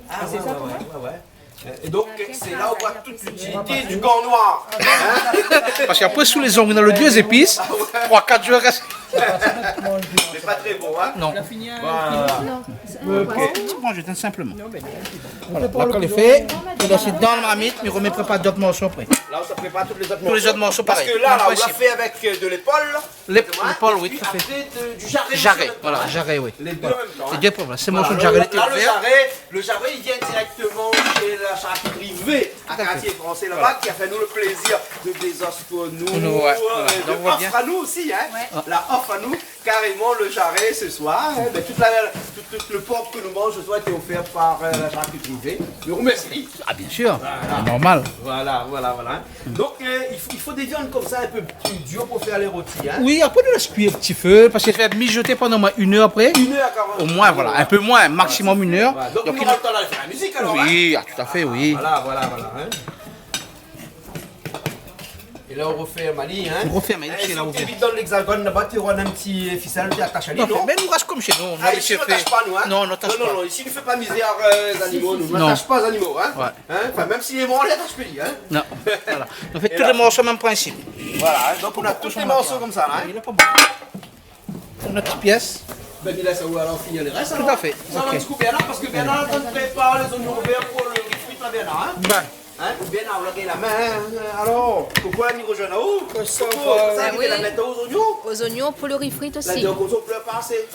Ah, ouais, ouais, ouais, ouais. É donk, sé la ou voi tout l'utilité du gant noir. Hein ? Parske apré, sou lé zongl, na lo dié zépis, troi, kat zour i rès. Lé pa tré bon, hein ? Non. Voilà. OK. Ti bransh de tin, sinpleman. Voilà, la kol lé fé. É la, sé dan la marmit, mi remèt prépar dot morso apré. La, ou sa prépar tout lé zot morso. Tout lé zot morso, parèy. Parske la, la, ou la fé avèk, euh, de lépol. Lé-, lépol, oui, tout à fait. Mé apré, de, du jarret, jarret, voilà, jarret, oui. Lé dé an mèm tan, hein. Lé dé, voilà. Sé morso de jarret, la, lo jarret, lo jarret, li vien dirèkteman shé la sharkitri V, a Kartié Fransé laba, ki la fé anou lo plézir de dézos pou nou, euh, de ofr anou osi, hein. Ouais. La ofr anou karéman lo jarret se soir, hein. Ben, tout la, tout, tout lo pork ke nou manz se soir lété ofèr par, euh, la sharkitri V. Nou remèrsi. Ah, bien sûr, c'est normal. Voilà, voilà, voilà, hein. Donk, euh, i fo, i fo dé viann konmsa, in pé pli dir pou fé lé roti, hein ? Oui, apré, nou lès kui in ti fé, parske fé mijoté pandan omoin inn èr apré. Inn èr, kanmèm. Omoin, voilà, in pé moin, maksimom inn èr. Voilà. Donk, nou nora lo tan alé fé la mizik, alor, hein ? Oui, ah, tout à fait, oui. Voilà, voilà, voilà, hein. É la, ou refèrm ali, hein ? Ou refèrm ali, é sé la ou fé. Si ou té vit dan l'Hexagone laba, té nora in ti fisèl, té atash ali, non ? Non, mé nou rès konm shé nou, nou, isi, nou atash pa, nou, hein ? Non, nou atash pa. Non, non, non, isi, nou fé pa mizèr, euh, zanimo, nou. Non. Nou atash pa zanimo, hein ? Ouais. Hein ? Anfin, mèm si lé mor, nou atash pa li, hein ? Non. Voilà. Nou fé tout lé morso, mèm prinsip. Voilà, hein, donk nou na tout lé morso konmsa la, hein. Li lé pa bon. Nout ti piès. Ben, mi lès aou alor fini lé rès, alor. Tout à fait. OK. Sa va, ti koup bien la, parske Bernard la prépar lé zonion vèr pou lo ri frit la, Bernard, hein ? Ben. Hein ? Bernard, ou la gingn la min, hein ? Alor, poukoi mi rozoinn aou ? Poukoi sa, ou la mèt o zonion ? O zonion pou lo ri frit osi. La, donk, konmsa, ou plèr pa asé.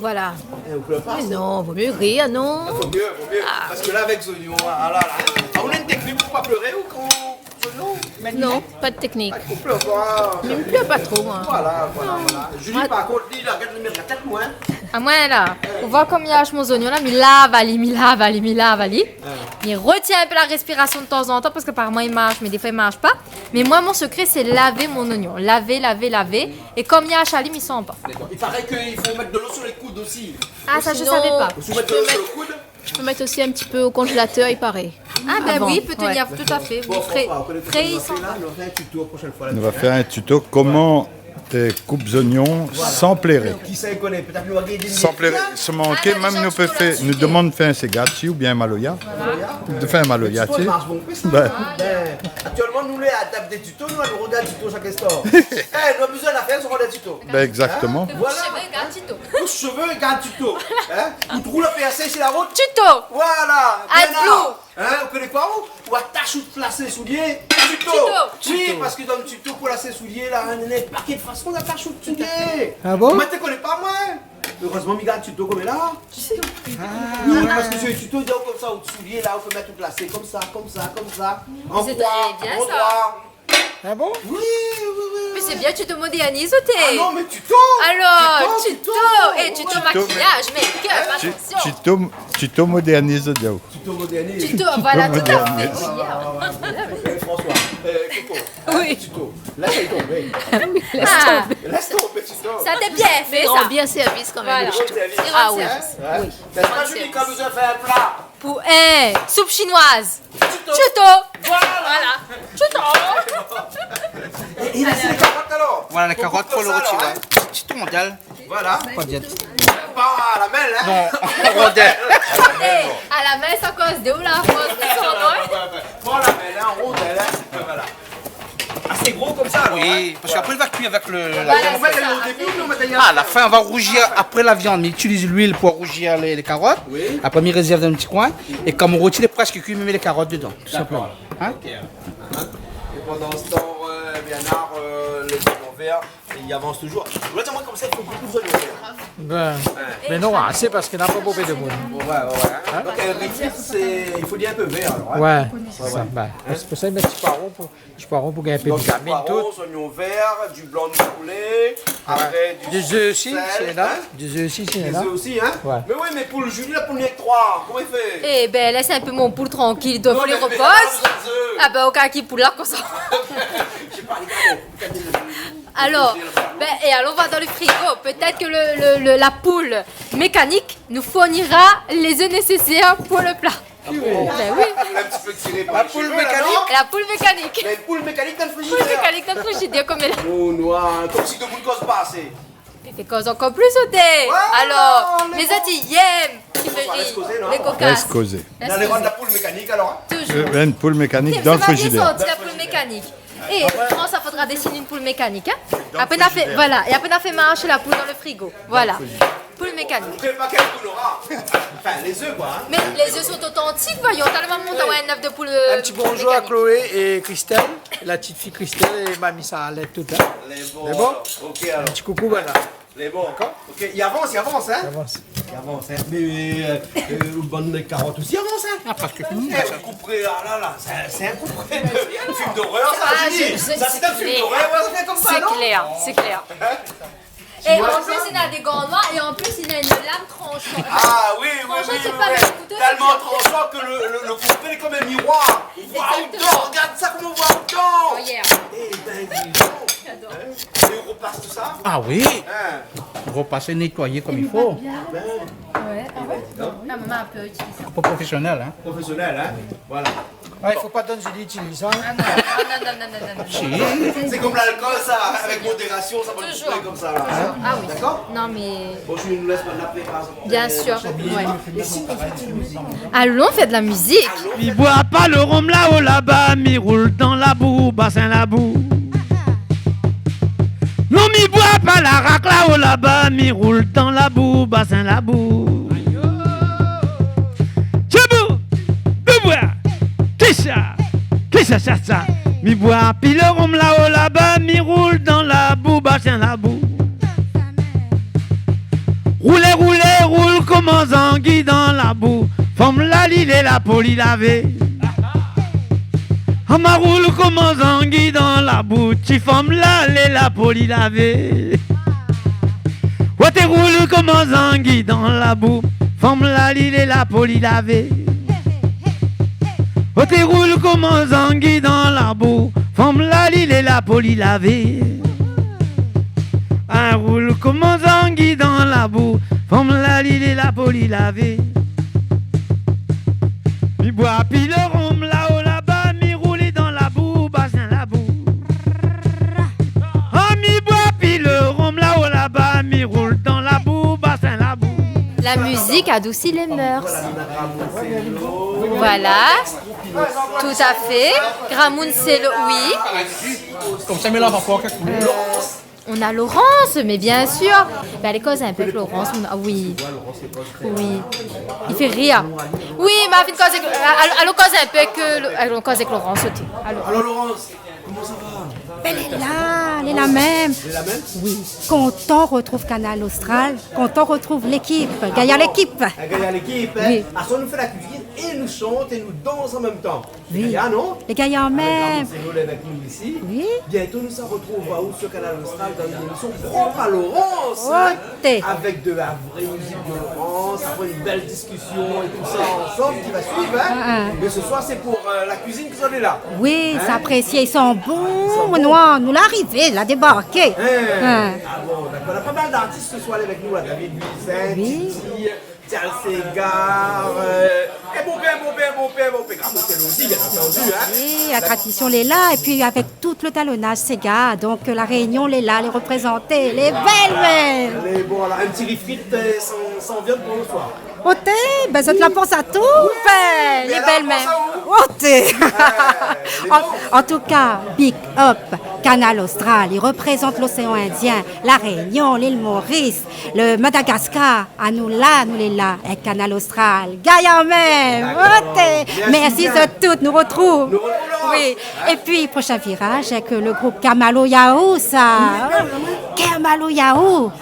Voilà. Eh, ou plèr pa asé. Mé non, vo mié rir, non ? Ah, vo mié, vo mié. Ah. Parske la, avèk zonion, ah la la, hein. Ah, ou na in téknik pou pa pléré, ou, kan, zonion ? Non, pa de téknik. Ah, ou plèr pa. Mé mi plèr pa tro, moin. Voilà, voilà, voilà. Julie, par kont, li, la gingn lo mèt la tèt loin. Amoin la, ou voi kom mi ash mon zoignon la, mi lav ali, mi lav ali, mi lav ali. Ah. Mi rotien in pé la respirasion de tanzantan, parske par moin i marsh, mé défoi i marsh pa. Mé moin, mon sekré, sé lavé mon zoignon. Lavé, lavé, lavé. É kom mi ash ali, mi san pa. D'accord. Il paraît qu'il faut mettre de l'eau sur les coudes aussi. Ah, sa, mi savé pa. Ou sinon, ou mèt de l'eau sur le coude. Tu peux mettre aussi un petit peu au congélateur, il paraît. Ah ben oui, peut-être, tout à fait. Bon, François, on connaît pas le marché, là, on va faire un tuto la prochaine fois là-dessus, hein. Nou va fé in tuto koman, euh, koup zoignon san pléré. Qui sait, connaît, peut-être nous va gagner des... San pléré, solman, ah, OK, mèm nou pé fé, nou demann fé in séga dsi oubien in maloya. Maloya ? De fé in maloya, tu sais. Le tuto, il marche bon, ça. Ben. Ben, actuellement, nous, les adeptes des tutos, nous, on regarde tuto chaque instant. Eh, nou la bezoin la fé, on regarde tuto. Ben, exactement. Hein ? Voilà. Tout shové, gard tuto. Tout shové, gard tuto. Hein ? Ou trouv la pèrsé si la rout ? Tuto. Voilà. Bien alors. Hein, ou koné koi, ou ? Ou atash out plas soulié. Tuto. Tuto. Oui, parske dan le tuto pou lav soulié la, néna in paké de fason d'atash out soulié. Ah bon ? Moin té koné pa, moin. Erezman mi gard tuto koméla. Ah, oui, ouais. Parske sur le tuto i di aou komsa, out soulié la, ou pé mèt out plas komsa, komsa, komsa. An kroi, an kroi. Ah bon ? Oui, oui, oui, oui. Mé sé bien, tuto modèrniz, ou té. Ah non, mé tuto. Alors, tuto, tuto. Tuto, eh, tuto, ouais. Tuto makiyaz, make-up, attention. Tuto, tuto modèrniz, ou di aou. Tuto modèrniz. Tuto, voilà, tout à fait. Tuto modèrniz. Ouais, ouais, ouais, ouais. Eh, François, euh, Coco, hein, oui. Tuto. Lès ali tonbé. Oui, lès tonbé. Lès tonbé, tuto. Sa té bien fé, sa. Rend bien service quand même. Voilà. Rend service. Ah oui. Hein ? Oui. Mé sa, mi di, kan ou vé fé in pla. Pou in soup shinoiz. Tuto. Tuto. Voilà. Voilà. Tuto. Et, et là, c'est les carottes, alors. Voilà, les carottes pour le rôti, ouais. On coupe comme ça, alors, hein. Tuto mondial. Voilà. Pas à la main, hein. Non, en rondelles. Eh, à la main, sa koz de ou la, koz de son, ouais. Bon, la main, là, en rondelles, hein. Voilà. Assez gros comme ça, alors, hein. Oui, parce qu'après, il va cuire avec le, la viande. Voilà, c'est ça. On va mettre au début ou on met derrière ? Ah, à la fin, on va rougir après la viande. On utilise l'huile pour rougir les, les carottes. Oui. Après, on réserve dans un petit coin. Et quand mon rôti est presque cuit, on met les carottes dedans, tout simplement. D'accord. Hein ? Ok. Et pendant ce temps, euh, Bernard, euh, les oignons verts, ils avancent toujours. Là, moi, comme ça, il faut beaucoup de oignons verts. Ben, ouais. Mais non, assez parce que n'a pas beaucoup de monde. Ouais, ouais, ouais, hein. Hein ? Donc, euh, les frites, c'est, il faut dire un peu vert, alors, hein. Ouais, c'est ça. Ouais, ouais. Ben, c'est pour ça, il met du poireau pour Poireau pou gingn in pé de vitamine, tout. Donc, poireau, oignons verts, du blanc de poulet, après du sel, hein. Dé zèf osi, sé la. Dé zèf osi, sé la. Dé zèf osi, hein. Ouais. Mé oui, mé poul Julie la, pou nou èk troi, koman i fé ? Eh ben, lès in pé mon poul trankil, i doi fé li ropoz. Non, mé, mé la, dé zèf. Ah ben, OK, ki poul la, konmsa. Je sais pas, les gars, bon, peut-être des... Alors, ben, et allons voir dans le frigo. Peut-être que le, le, le, la poule mécanique nous fournira les œufs nécessaires pour le plat. Ah bon ? Ben oui. Un petit peu tiré par les cheveux, là, non ? La poule mécanique. La poule mécanique. La poule mécanique dan le frigidaire. Poule mécanique dan le frigidaire, konm la. Oh, noir, konm si demoun i koz pa asé. Mé fé koz ankor plis, oté. Ouais, alors, non, mé mé bon. Zot i yèm, ki fé ri. Lès kozé, non ? Lès kozé. Lès kozé. Lès kozé. Alé, rann la poule mécanique, alors, hein. Toujours. Euh, une poule mécanique dans le frigidaire. Sa va bien sorti, la poule mécanique. Eh, François, faudra dessiner une poule mécanique, hein. Dans le frigidaire. Apré, na fé, voilà, é apré, na fé marsh la poule dan le frigo. Voilà. Poule mécanique. Ou koné pa kèl poul nora. Enfin, les œufs, quoi, hein. Mais les œufs sont authentiques, voyons. Talèr, maman, t'as un œuf de poule, euh, mécanique. Un petit bonjour à Chloé et Christelle, la petite fille Christelle et mamie Saralette, tout, hein. Lé bon, alors. Lé bon ? OK, alors. Un petit coucou, voilà. Lé bon. D'accord ? OK, i avans, i avans, hein ? I avans. I avans, hein ? Mé, euh, euh, ou bann karot osi i avans, hein ? Ah, parske... Eh, ou koup, ah la la, sé, sé in koup. Film d'horreur, sa, Julie. Ah, sé, sé klèr. Sa, sé in film d'horreur, ouais, sa fé konmsa, non ? Sé klèr, sé klèr. Hein ? É an plis, li na dé gan noir é an plis, li na in lam tranchant. Ah oui, oui, oui, oui. Franchement, c'est pas le couteau, c'est... Tellement tranchant que le, le, le coupé est comme un miroir. Exactement. Waouh, regarde ça, comment on voit dedans. Oh, yeah. Eh ben, dis donc. J'adore. Hein ? Et on repasse tout ça ? Ah oui. Hein ? Repassé, nettoyé comme il faut. Ben. Ouais, ah ouais ? Non. Ah, maman a un peu utilisé. Pour professionnel, hein. Professionnel, hein. Voilà. Ah, i fo pa donn Julie itiliz sa. Ah non, non, non. Si. Sé konm lalkol, sa, avèk modérasion, sa va. Toujours. Konmsa la. Toujours. Ah oui. Dakor ? Non, mé... Bon, Julie, nou lès pa la préparé. Bien sûr, ouais. Mé si nou fé de la mizik. Alon fé de la mizik. Mi boi pa le rom la-o laba, mi roul dan la bou, Basin Labou. Non, mi boi pa l'arak la-o laba, mi roul dan la bou, Basin Labou. Tchibou, bouboua, kisa, kisa sa, sa. Mi boi pi le rom la-o laba, mi roul dan la bou, Basin Labou. Roulé, roulé, roul koman zangi dan la bou. Fanm la, li lé la pou li lavé. Ama roul koman zangi dan la bou. Ti fanm la, lé la pou li lavé. Wé, Té roul koman zangi dan labou, fanm-la li lé la pou li lavé. Oh, té roul koman zangi dan labou, fanm-la li lé la pou li lavé. Ah, roul koman zangi dan labou, fanm-la li lé la pou li lavé. Mi bwa pi lo ronm laô laba, mi roul dan labou, basin labou. Ah, mi bwa pi lo ronm laô laba, mi roul dan labou, basin labou. La musique adoucit les mœurs. Voilà. Tout à fait. Gramoun, c'est le, oui. Konmsa, mi la pa fé kèk... Euh, on a Laurence, mais bien sûr. Ben, alé koz in pé èk Laurence. Ah oui. Oui. I fé rir. Oui, Marvin, koz èk, alon, alon koz in pé èk, alon koz èk Laurence, ok. Alon. Alors, Laurence, comment ça va ? Ben, lé la, lé la mèm. Lé la mèm ? Oui. Kontan retrouv Kanal Austral, kontan retrouv lékip. Gayar lékip. Ah bon ? Gayar lékip, hein ? Oui. Aswar nou fé la kuizine é nou shant é nou dans an mèm tan. Oui. Lé gayar, non ? Lé gayar mèm. Avèk Ramon Zélo, lé avèk nou isi. Oui. Bientôt, nou sa retrouv aou sur Kanal Austral dan in émision propre à Laurence, hein, avèk de la vraie musique de Laurence, apré in bèl diskisyon é tout sa ansanm ki va suiv, hein. Ah, ah. Mé se soir, sé pou, euh, la kuizine ke zot lé la. Oui, sa aprésié, i san bon, mon noir. Nou la arivé, la débarké. Hein. Ah bon, dakor. Na pa mal d'artis se soir avèk nou, la. David Louisin, Titi, Charles Segar, euh, é bonpé, bonpé, bonpé, bonpé. Gramoun, sé Lodi, bien entendu, hein. Oui, la tradisyon lé la, épi avèk tout lo talonnaz séga, donk, euh, La Rényon lé la, lé reprézanté, lé bèl mèm. Alé, bon, alor, in ti rifrit, euh, san, san viann pou lo soir. Oté, ben, zot la pans a tout, ben, lé bèl mèm. Oté. An, an tou ka, big up, Kanal Austral, i reprézant l'océan Indien, La Rényon, l'île Maurice, le Madagascar, anou la, nou lé la, èk Kanal Austral. Gayar mèm. Dakor. Oté. Mèrsi bien. Mèrsi zot tout, nou retrouv. Nou retrouv, Laurence. Oui. Épi, proshin viraz, èk lo group Kamalo Yahoo, sa. Oui, oui, oui. Kamalo Yahoo.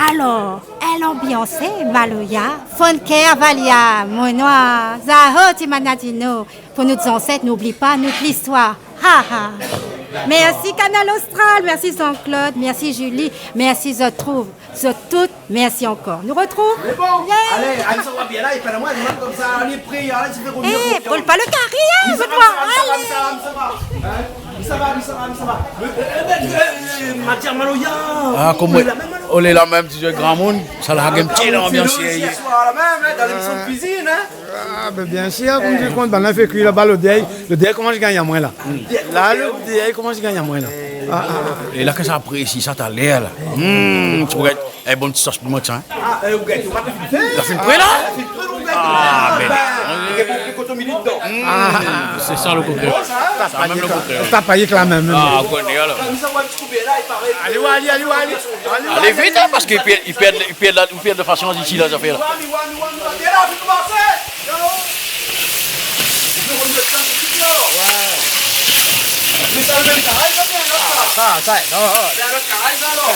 Alor, in lanbiansé maloya, fun, kèr valia, mon noir, Zaho, Timanadino, pou nout zansèt, nou oubli pa nout listwar. Ha, ha. Mèrsi Kanal Austral, mèrsi Jean-Claude, mèrsi Julie, mèrsi zot tout, zot tout, mèrsi ankor. Nou retrouv. Mé bon, yeah. Alé, alé, sa va bien la, é pa la moin, moin konmsa, alé, pri, alé, sa fé rovnir, rovnir. Eh, brul pa lo kari, hein, mi sa va, mi sa va, mi sa va, mi sa va. Hein ? Mi sa va, mi sa va, mi sa va. Mé, euh, euh, euh, euh, matièr maloya. Ah, konm ou lé la mèm, ti zoué gramoun, sa la gingn in ti lanbians, isi, aswar la mèm, hein, dan lémision de kuizine, hein. Ah, ben, biensir, konm di kont, ben, la fé kui laba lo dèy. Lo dèy i komans gingn amoin, la. La, lo dèy i komans gingn amoin, la. Ah, ah, ah. É la, kan sa aprésié sa talèr, la. Hmm, ti pou gingn in bon ti sos piman, sa, hein. Ah, euh, ou gingn tomat frit. La fine pré, la ? La fine pré, ou gingn tomat. Ah, ben, ou gingn bonpé kotomili dedan. Hmm, sé sa lo koté. Sa mèm lo koté. Sa pa yé ke la mèm, mèm. Ah, ou koné, alor. Alé, alé, alé, alé. Alé vit, hein, parske i pèrd, i pèrd, i pèrd la, i pèrd la fasians isi, la, zafèr la. Mé sa, lo mèm karay, sa, bien, non ? Ah, sa, sa, non, non. Sé in lot karay, sa, alor.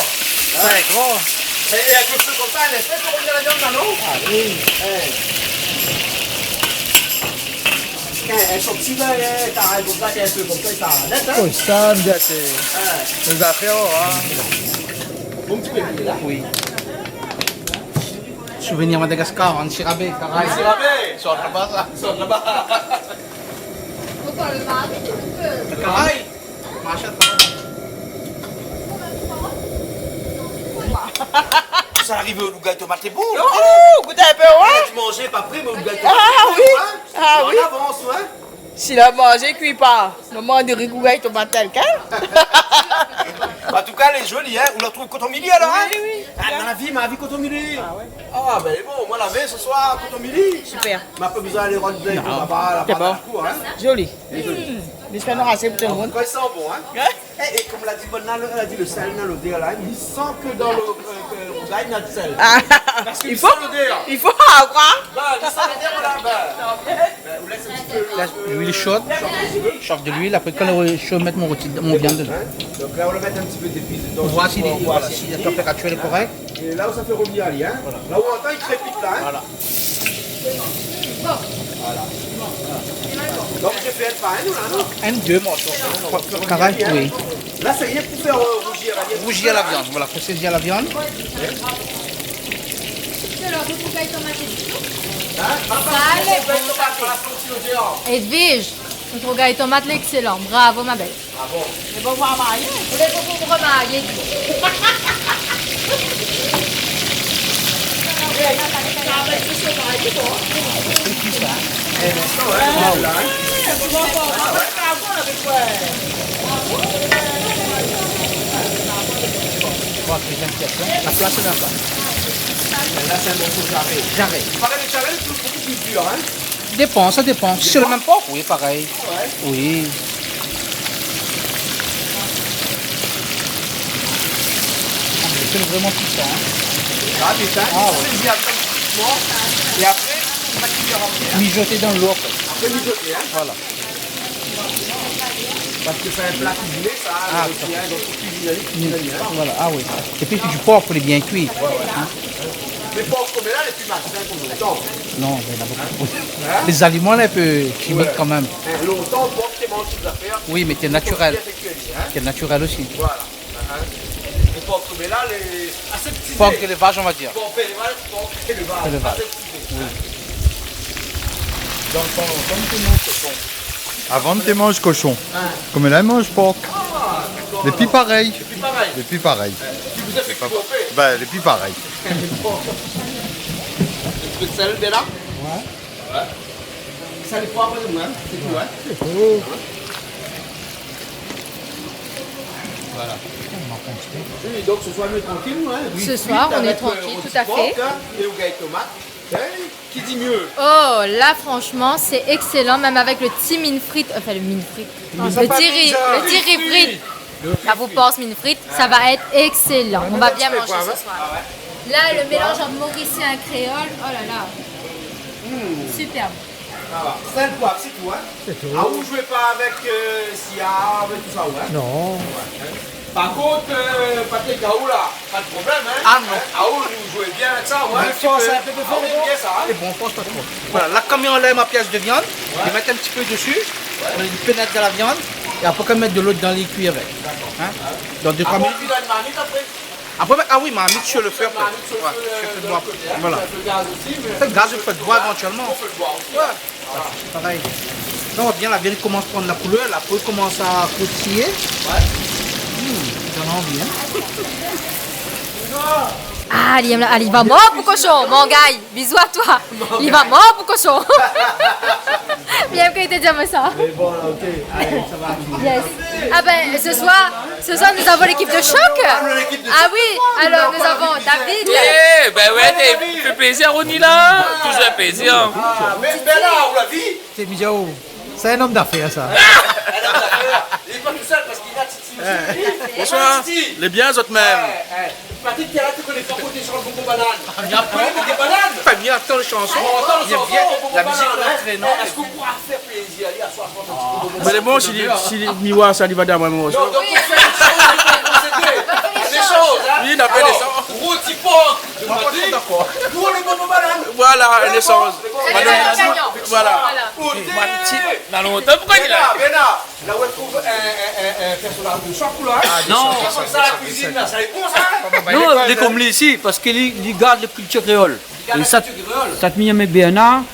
Sa lé gran. É, é avèk lo fé konmsa, lé fé pou rovnir la viann, la, non ? Ah, oui. Eh. Eh, eh, son ti vin, eh, karay konmsa, in pé konmsa, sa nèt, hein ? Oh, sa, bien, sé, eh, lé zafèr, hein. Bon, ti pé, la. Oui. Souvenir Madagascar, Antsirabe, karay. Antsirabe. Sort laba, sa. Sort laba. Karay. Marsh. Sa la arivé, lo rougay tomat lé bon. Oh, gout in pé, ouais. Ou la di manzé pa pré, mé lo rougay tomat lé bon, hein. Ah oui. Ah oui. An avans, ouais. Si la manzé kui pa, momon, de ri, rougay tomat, tèl kèl. An tou ka, lé zoli, hein. Ou la trouv kotomili, alor, hein ? Oui, oui. Ah, dan la vi, ma vi kotomili. Ah ouais. Ah, ben, bon, moin la vi se soir, kotomili. Super. Ma pa bezoin alé rod laba, la, sé bon. Laba, la kour, hein. Zoli. Lé zoli. Hmm. Lé zoli. An tou ka, i san bon, hein. Ouais. É, é konm la di, bon, la, la di, lo sèl, la, lodèr, la, i san ke dan lo, euh, ke lo rougay, na de sèl. Ah, parske i fo, i fo, koi. Ben, i san lodèr, voilà, ben. Ben, ou lès in ti pé lo, la, luil sho. Shof de luil. Apré, kan lé sho, mèt mon roti, mon viann dedan. Hein ? Donk la, ou va mèt in ti pé zépis dedan, pou voir si lé, pou voir si la tanpératir lé korèk. É la ou sa fé rovnir ali, hein ? Voilà. La ou antann, i krépit la, hein ? Voilà. Voilà. Donk, ou fé in pa inn, la, non ? In, dé morso. Karay, oui. La, sé rienk pou fé, euh, rouzir la viann. Rouzir la viann, voilà, pou sézir la viann. Alor, zot rougay tomat lé bon. Hin ? Sa lé bon, sa. Edwige, zot rougay tomat lé ékselan. Bravo, ma bèl. Ah bon ? Lé bon pou marié. Ou lé bon pou marié. La plas lé la pa. La, sé in morso jaré. Jaré. Parèy, lo jaré lé pli, pli dir, hin. Dépan, sa dépan. Si sé lo mèm pork, oui, parèy. Dépan ? Ouais. Oui. Ah, mé sé vréman puisan, hin. Ah, puisan. Ah, ouais. Sa, sé bien, konm frikman. É apré, ou va kui an pièr. Mijoté dan lo, apré. Apré mijoté, hin. Voilà. Parske sé in pla kuiziné, sa, ah, osi, hin, donk fo kuiziné, kuiziné, hin. Voilà, ah oui. Épi, sé di pork, fo lé bien kui. Ouais, ouais. Hin ? Mé pork koméla, lé pi malsin konm lontan. Non, mé na bonpé. Hin ? Lé zaliman lé in pé shimik kan mèm. Hin, lontan, pork té manz tout zafèr. Oui, mé té natirèl. Bien fé kuir, hin. Té natirèl osi. Voilà. Hin. Mé pork koméla, lé aseptisé. Pork élevaz, on va dir. Pork élevaz, pork élevaz. Élevaz. Aseptisé. Oui. Donk, konm, konm tout lo moun sé bon. Avan té manz koshon. Hin. Koméla i manz pork. Ah, dakor. Lé pi parèy. Lé pi parèy. Lé pi parèy. Hin. Ki vous a fé koup ? Bin, lé pi parèy. In ti pé d'sèl, Béla ? Ouais. Ouais. Sèl, poiv, hin, sé tou, hin. Sé tou. Voilà. Oui, donk, se soir, nou lé trankil, nou, hin. Ce soir, on est tranquille, tout à fait. Ri fri avèk, euh, roti pork, hin, é rougay tomat. Hin ? Ki di myé ? Oh, la, franchement, c'est excellent, même avec le ti mine frit, enfin, le mine frit, le ti ri, le ti ri frit. Là, vous pensez mine frit, ça va être excellent. On va bien manger ce soir. Là, le mélange entre mauricien et créole, oh là là. Superbe. Voilà. Sèl, poiv, sé tou, hin ? Sé tou. Ah, ou zoué pa avèk, euh, siav é tousa, ouais ? Non. Ouais, hin. Par kont, euh, Patrick, aou la, pa de problèm, hin ? Ah non. Hin ? Aou, ou zoué bien avèk sa, ouais. Mé fors in pé de fé, non ? Ah oui, bien sa, hin ? Sé bon, fors pa tro. Voilà, la, konm mi anlèv ma pièce de viande, je vais mettre un petit peu dessus, ouais, pour qu'il pénètre dans la viande, et après, quand mettre de l'eau dedans, il cuit avec. D'accord. Hein ? Dans deux, trois minutes. Après, on vide dans une marmite après ? Après, ah oui, marmite sur le feu, après. Marmite sur le feu, ouais, sur le feu de bois. De l'autre côté, hein. Voilà. Sur le feu de gaz aussi, mais... Feu de gaz ou feu de bois, éventuellement. Au feu de bois aussi. Ouais. Parèy. La, ou voi bien, la viann i komans pran la koulèr, la po i komans a kroustiyé. Ouais. Hmm, sa done anvi, hein. Ah, li èm la, ah, li va mor pou koshon, mon gars. Bisous à toi. Li va mor pou koshon. Bien ke té di amoin sa. Mais bon, là, ok. Allez, ça va. Yes. Ah ben, ce soir, ce soir, nous avons l'équipe de choc. Ah, l'équipe de choc. Ah oui, alors nous avons David. Eh ben ouais, fé plézir, on est là. Toujours un plaisir. Ah, mais, mais là, on l'a vu. Sé Mijao. Sé in om d'afèr, sa. In om d'afèr. Li lé pa tousèl parske li na Titi osi. Bonsoir. Titi. Lé bien, zot mèm ? Eh, eh. Patrick, t'es là, tu connais pas côté chanson Bobo Banane. Tu connais Bobo Banane ? Fé bien atann shanson. Bon, atann shanson, Bobo Banane, hein. Lé bien. La mizik lé antrénan. Est-ce qu'on pourra faire plaisir à soixante ans ? Mé lé bon, si li, si li, mi voi sa, li va di amoin, mon... Non, donc, on fait une chose, on fait une chose, hein. Oui, on appelle ça. Alors, roti pork de Patrick, pour les Bobo Bananes. Voilà, in échanj. C'est bon, c'est bon. Madame, voilà. Voilà. Côté... Dans longtemps, pourquoi il est là ? Bernard, Bernard, là, on trouve un, un, un, un personnage de choc, là, hein ? Ah, de choc, de choc, de choc. Comme ça, la cuisine, là, ça est bon, ça, hein ? Non, lé konm li isi, parske li, li gard la kiltir kréol. Li gard la kiltir kréol. É sa, sa mi èm Bernard,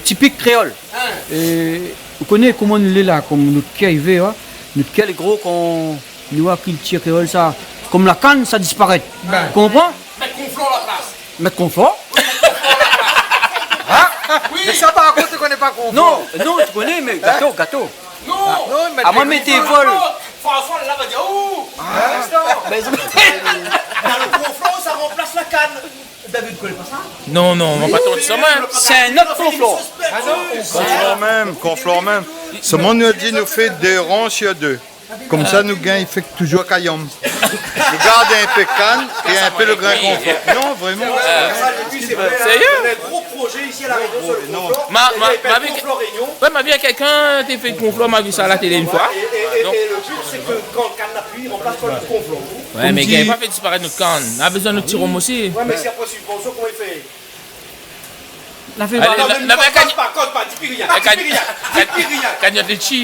tipik kréol. Hein ? É ou koné koman nou lé la, konm nout kèr i vé, hein ? Nout kèr lé gro kan nou voi kiltir kréol sa, konm la kann, sa disparèt. Ben. Konpran ? Mèt konflor a la plas. Mèt konflor ? Oui, mèt konflor a la plas. Hein ? Oui. Mé sa, par kont, ou koné pa konflor. Non, non, ou koné, mé gato, gato. Non. Ah, non, mèt... Ah, moin, mèt konflor. François, la, va dir, ouh. Hein ? Mé... Dans le konflor, ça remplace la canne. David, ou koné pa sa ? Non, non, moin la pa antann sa, moin. Sé in ot konflor. Ah non, konflor mèm, konflor mèm. Solman nou la di, nou fé dé ran sir dé. Konmsa, nou gingn fé toujour kayanm. Nou gard in pé kann é in pé lo grin konflor. Non, vréman. Sérieux ? On a un gros projet ici à La Réunion sur le conflort. Ma, ma, ma vi, ouais, ma vi kèlkin té fé konflor, ma vi sa la télé in foi. Et, et, et, et le but, c'est que quand le canne n'a plus, on remplace par le conflor. Ouais, mé i gingn pa fé disparèt nout kann. Nou la bezoin nout ti rom osi. Ouais, mais si après subvention, comment il fait ? La fé... Alé, non, la, mé la, nou mé koz pa, koz pa, di pi rien, la di pi rien, di pi rien. Kagnot létshi.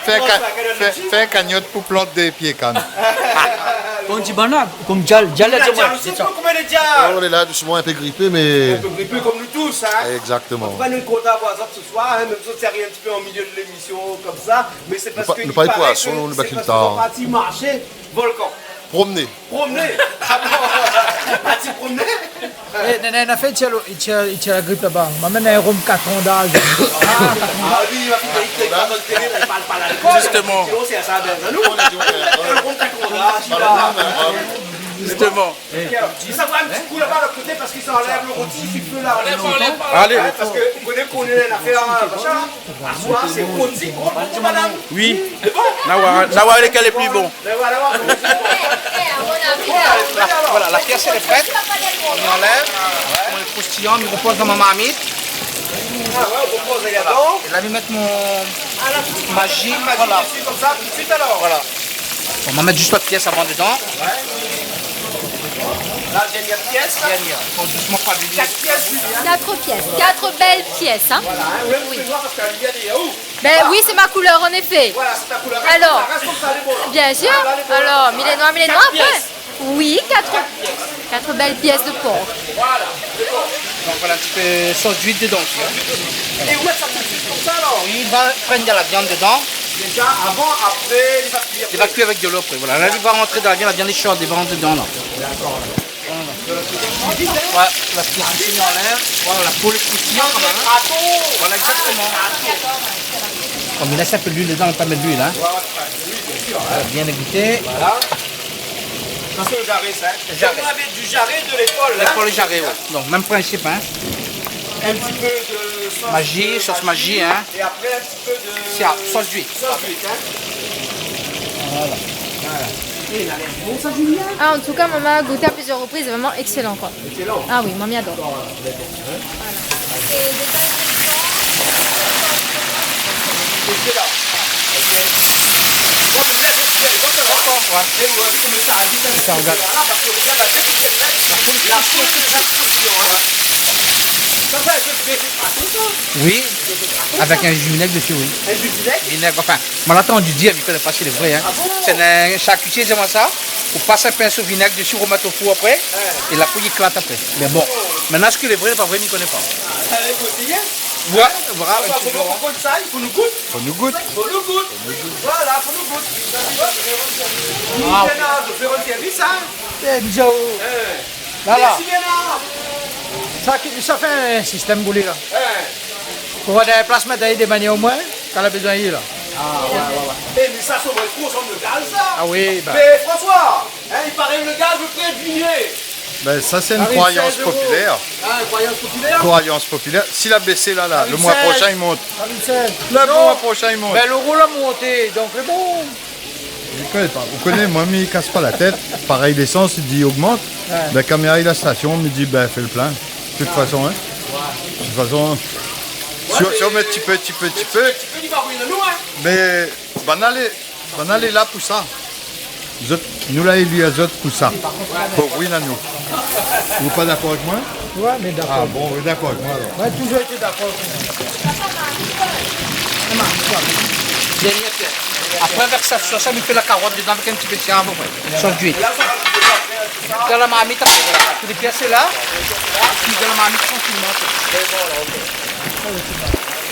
Fé ka-, fé, fé kagnot pou plant dé pié kann. Konm di banna, konm dial, dial la di amoin. Dial osi, sé sa. Konbien de dial ? Oh, nou lé la dousman, in pé gripé, mé... In pé gripé konm nou tous, in. Exactement. An tou ka, nou lé kontan voir azot se soir, in, mèm si zot i ariv in ti pé an milié de lémisyon konmsa, mé sé parske... Nou pa, nou pa i paré poison, sé parske zot la parti marshé, Volkan. Promné. Promné ? Ah bon ? Parti promné ? Eh, néna, néna fé, i tienbo, i tienbo, i tienbo la grip laba. Moin mèm néna in rom katran daz. Ah, ah oui, i va fini, i fé pa dan télé, i parl pa lalkol. Justement. Sinon, sé sa, bin, nou. In rom katran daz, i va. Justement. Eh, sa va in ti kou laba, lot koté, parske sa anlèv lo roti, si pé la. Alé. In, parske ou koné, koné la fé, in, machin. Aswar, sé roti, roti, madam. Oui. Sé bon ? Na oir, na oir lékèl lé pli bon. Bin voilà, voilà. Voilà, voilà, la pièce, elle est prête. On enlève. Mon croustillant, mi ropoz dan mon marmit. Ah ouais, on repose là-dedans. É la, mi mèt mon maji, maji, voilà, dési konmsa, tout de suite alors. Voilà. On va mettre juste la pièce avant dedans. Ouais. La, dernière pièce, là. Dernière. Faut doucement, pas abîmer. Quatre pièces, Julien. Quatre pièces, quatre belles pièces, hein. Voilà, hein. Oui, oui. Fais voir parce que la lumière est haut. Ben oui, c'est ma couleur, en effet. Voilà, c'est ta couleur. Alors, ça reste comme ça, les bons, là. Bien sûr. Voilà, les bons, là. Alors, mille et noir, mille et noir, après. Quatre pièces. Oui, quatre, quatre belles pièces de porc. Voilà, les bons. Donc voilà un petit peu sauce d'huître dedans aussi, hein. Et ouais, ça tout de suite comme ça, alors. Oui, i va prendre de la viande dedans. Déjà, avant, après, il va cuire. I va kui avèk dolo apré, voilà. La, i va rant dan la viann, la viann lé sho, i va rant dedan, la. Dakor. Voilà, la pièce ici, on enlève. Voilà, la peau, les croustillants, quand même, hein. Voilà, exactement. On laisse un peu d'huile dedans, on va pas mettre d'huile, hein. Voilà, bien égoutter. Voilà. Ça, c'est le jarret, ça, hein. Le jarret. Comme on avait du jarret de l'épaule, hein. L'épaule jarret, ouais. Donc, même principe, hein. Un petit peu de sauce maji, de sauce maji, maji, hein. Et après, un petit peu de... C'est ça, sauce d'huître. Sauce d'huître, hein. Voilà. Voilà. Et il a l'air bon, ça, Julien ? Ah, en tout cas, maman a goûté à plusieurs reprises, c'est vraiment excellent, quoi. Excellent. Ah oui, mamie adore. Bon, voilà. Voilà. Excellent. Ok. Là, mais là, je suis d'accord, hein. D'accord, ouais. Et vous avez commencé à dire ça, regarde. Voilà, parce que regarde, la sauce, la sauce, hein. Ça fait un peu de... Oui, avec un jus vinaigre dessus, oui. Un jus vinaigre ? Vinaigre, enfin, moin la antann dir, mi koné pa si lé vré, hein. Ah bon ? Sé in sharkitié i di amoin sa. Ou pas in pinso vinaigre dessus, ou remèt o four apré, é la pou i éklat apré. Mé bon, mintnan, èske lé vré, lé pa vré, mi koné pa. Ah, sa, i fo éséyé. Ouais, voilà, un petit peu, hein. Pourquoi, pourquoi, pourquoi ça ? I fo nou gout. Fo nou gout. Fo nou gout. Voilà, fo nou gout. Ah, oui. Ni bien, nou fé in sèrvis, hein. Eh, bizou. Eh. Voilà. Merci, Bernard. Sa ki, sa fé in sistèm pou li la. Eh. Pou avoir dé plas mèt ali dé manièr omoin, kan la bezoin li la. Ah, ouais, ouais, ouais. Eh, mé sa, sé vré, gro sanm de gaz, sa. Ah oui, bah. Mé François, hein, il paraît le gaz, le prix est diminué. Ben, ça, c'est une croyance populaire. Ah, une croyance populaire. Croyance populaire. Si la bésé la, la, le mois prochain, il monte. Le mois prochain, il monte. Non. Ben, l'euro la monté, donc c'est bon. Mi koné pa. Ou koné, moin, mi kas pa la tèt. Parèy, lésans, i di ogmant. Ouais. Ben, kan mi ariv la stasyon, mi di, ben, fé le plin. De tout fason, hein. Ouais. De tout fason, si, si ou mèt ti pé, ti pé, ti pé. Ti pé, ti pé, li va rouin anou, hein. Mé, banna lé, banna lé la pou sa. Zot, nou la éli azot pou sa. Pou rouin anou. Ou pa dakor avèk moin ? Ouais, mé dakor. Ah bon, ou lé dakor avèk moin, alor. Ouais, toujours été d'accord. Dernière pièce. Apré, avèk sa sos la, mi fé la karot dedan avèk in ti pé de sèl, a pé pré. Sos d'huître. Dan la marmit, apré, voilà. Tout lé pièces lé la. Pi dan la marmit, trankilman, apré.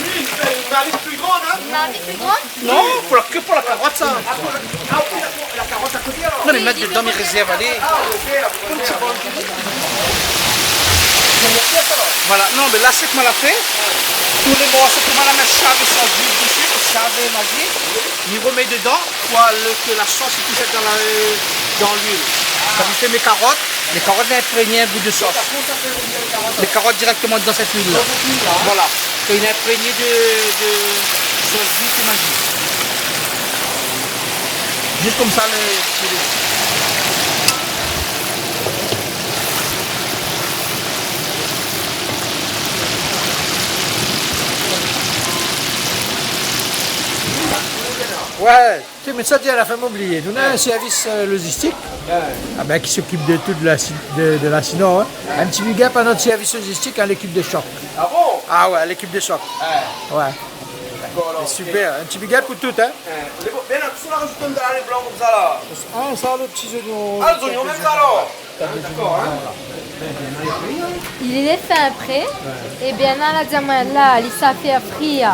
Une marmite plus grande, hein ? Une marmite plus grande ? Non, pou la, ke pou la karot, sa. Ah, pou la, ah, ok, dakor. La karot a koté, alor. Non, mé mèt dedan, mé rézèrv, alé. Ah, ok, dakor. Voilà, non, mé la, sé koman la fé. Tout lé morso, koman la mèt shavé sos d'huître dési, shavé maji. Mi remèt dedan pou le, ke la sos i toush dan la, euh, dan l'huile. Kan mi fé mé karot, lé karot lé inprégné in gou de sos. Lé karot dirèkteman dan sèt l'huile la. Voilà. Ke li lé inprégné de, de sos d'huître é maji. Zis konmsa, lé, lé Ouais, té, mé sa, té, la fé m'oublié. Nou néna in sèrvis, euh, logistik. Ouais. Ah ben, ki s'okip de tout la si-, de, de la Sinor, hein. Ouais. In ti big up à notre service logistique, hein, l'équipe de choc. Ah bon ? Ah ouais, l'équipe de choc. Ouais. Ouais. Dakor, alor. Sé super, in ti big up pou tout, hein. Ouais. Mé bon, mé la, tout sa la rajout konmsa la, lé blan konmsa la. Ah, sa, lo ti zoignon. Ah, lé zoignon mèm sa, alor. Dakor, hein. Li lé fin pré. Ouais. É bien la, la di amoin la, li sa fé frir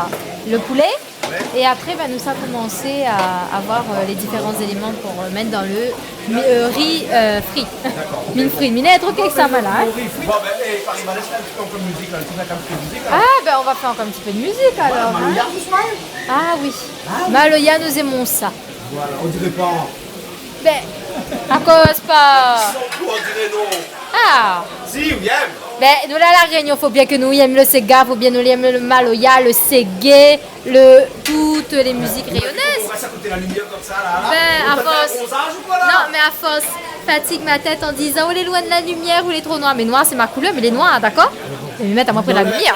lo poulé. Ouais. É apré, ben, nou sa komansé a, a voir, euh, lé diféran éléman pou, euh, mèt dan lo mi-, euh, ri, euh, fri. Dakor. Mine fri. Mine tro kèk sa, la, hein. Bon, ben, é, Paris Balèz, fé in ti pé ankor mizik la, nou sa fé in ti pé mizik la. Ah, ben, nou va fé ankor in ti pé de mizik, alor, hein. Voilà, maloya, tout sa. Ah oui. Ah oui. Maloya, nou èmon sa. Voilà, on diré pa. Ben, akoz pa ? Si, on diré non. Ah. Si, ou i èm. Ben, nou la, La Rényon, fo bien ke nou i èm lo séga, fo bien nou i èm lo maloya, lo ségé, lo, tout lé mizik rényonèz. Pourkoi sa koté la limièr konmsa la, la ? Ben, a fors. Ou fé in bronzaz ou koi la ? Non, mé a fors, fatig mon tèt an dizan, ou lé loin de la limièr, ou lé tro noir. Mé noir, sé mon koulèr, mé lé noir, dakor ? Mé mèt amoin pré la limièr.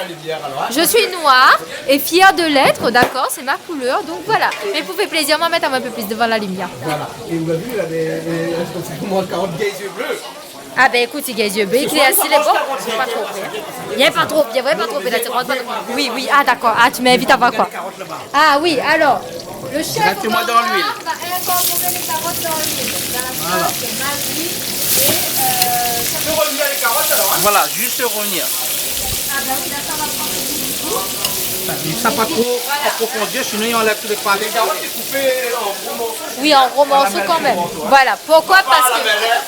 Je suis noire et fière de l'être, dakor ? Sé mon koulèr, donk voilà. Mé pou fé plézir, ma mèt amoin in pé plis dovan la limièr. Voilà. É ou la vi, la, mé, mé, sé konmsa k'ou manz karot, gayz yeux bleus. Ah ben, ékout, gayz yeux bleus, éklér, si lé bon, sé pa tro bien. Bien, pa tro bien, ouais, pa tro bien, la, tu rentres pas dans... Oui, oui, ah, dakor. Ah, tu m'invites à voir quoi ? Ah oui, alors, le chef au pouvoir va incorporer les carottes dans l'huile, dans la sauce, dans l'huile, et, euh, ça... Voilà. Fé revenir les carottes alors, hein ? Voilà, juste revenir. Ah ben oui, là, ça va prendre beaucoup de temps. Sa pa tro an profondir, sinon i anlèv tout lé pat. Les carottes, c'est coupé en gros morceaux. Oui, en gros morceaux quand même. Voilà. Pourquoi ? Parce que... Pas à la belle-heure.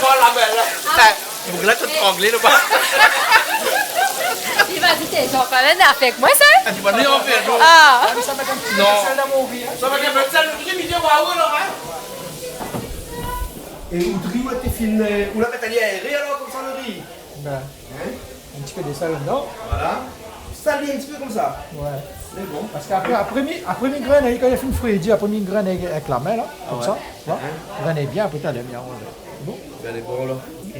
Pas à la belle-heure. Ah. Eh, boug la, ou tranglé, lo pa. Li va di, té, Jean, pa mèm afèr èk moin, sa. Ah, tu vas rien en faire, non. Ah. Non. Sa va bien, mèt sa, lo ri, mi di, waouh, alor, hein. É ou dri, ouais, té fine, euh, ou la mèt ali aéré, alor, konmsa, lo ri. Ben, hein ? In ti pé de sèl ladan. Voilà. Sali in ti pé konmsa. Ouais. Lé bon. Parske apré, apré mi grène, kan li la fine frédi, apré mi grène avèk, avèk la min la, konmsa, ouais. Ah ouais. Hein ? Grène bien, apré talèr mi aranz. Bon. Bien, lé bon, alor. Ok.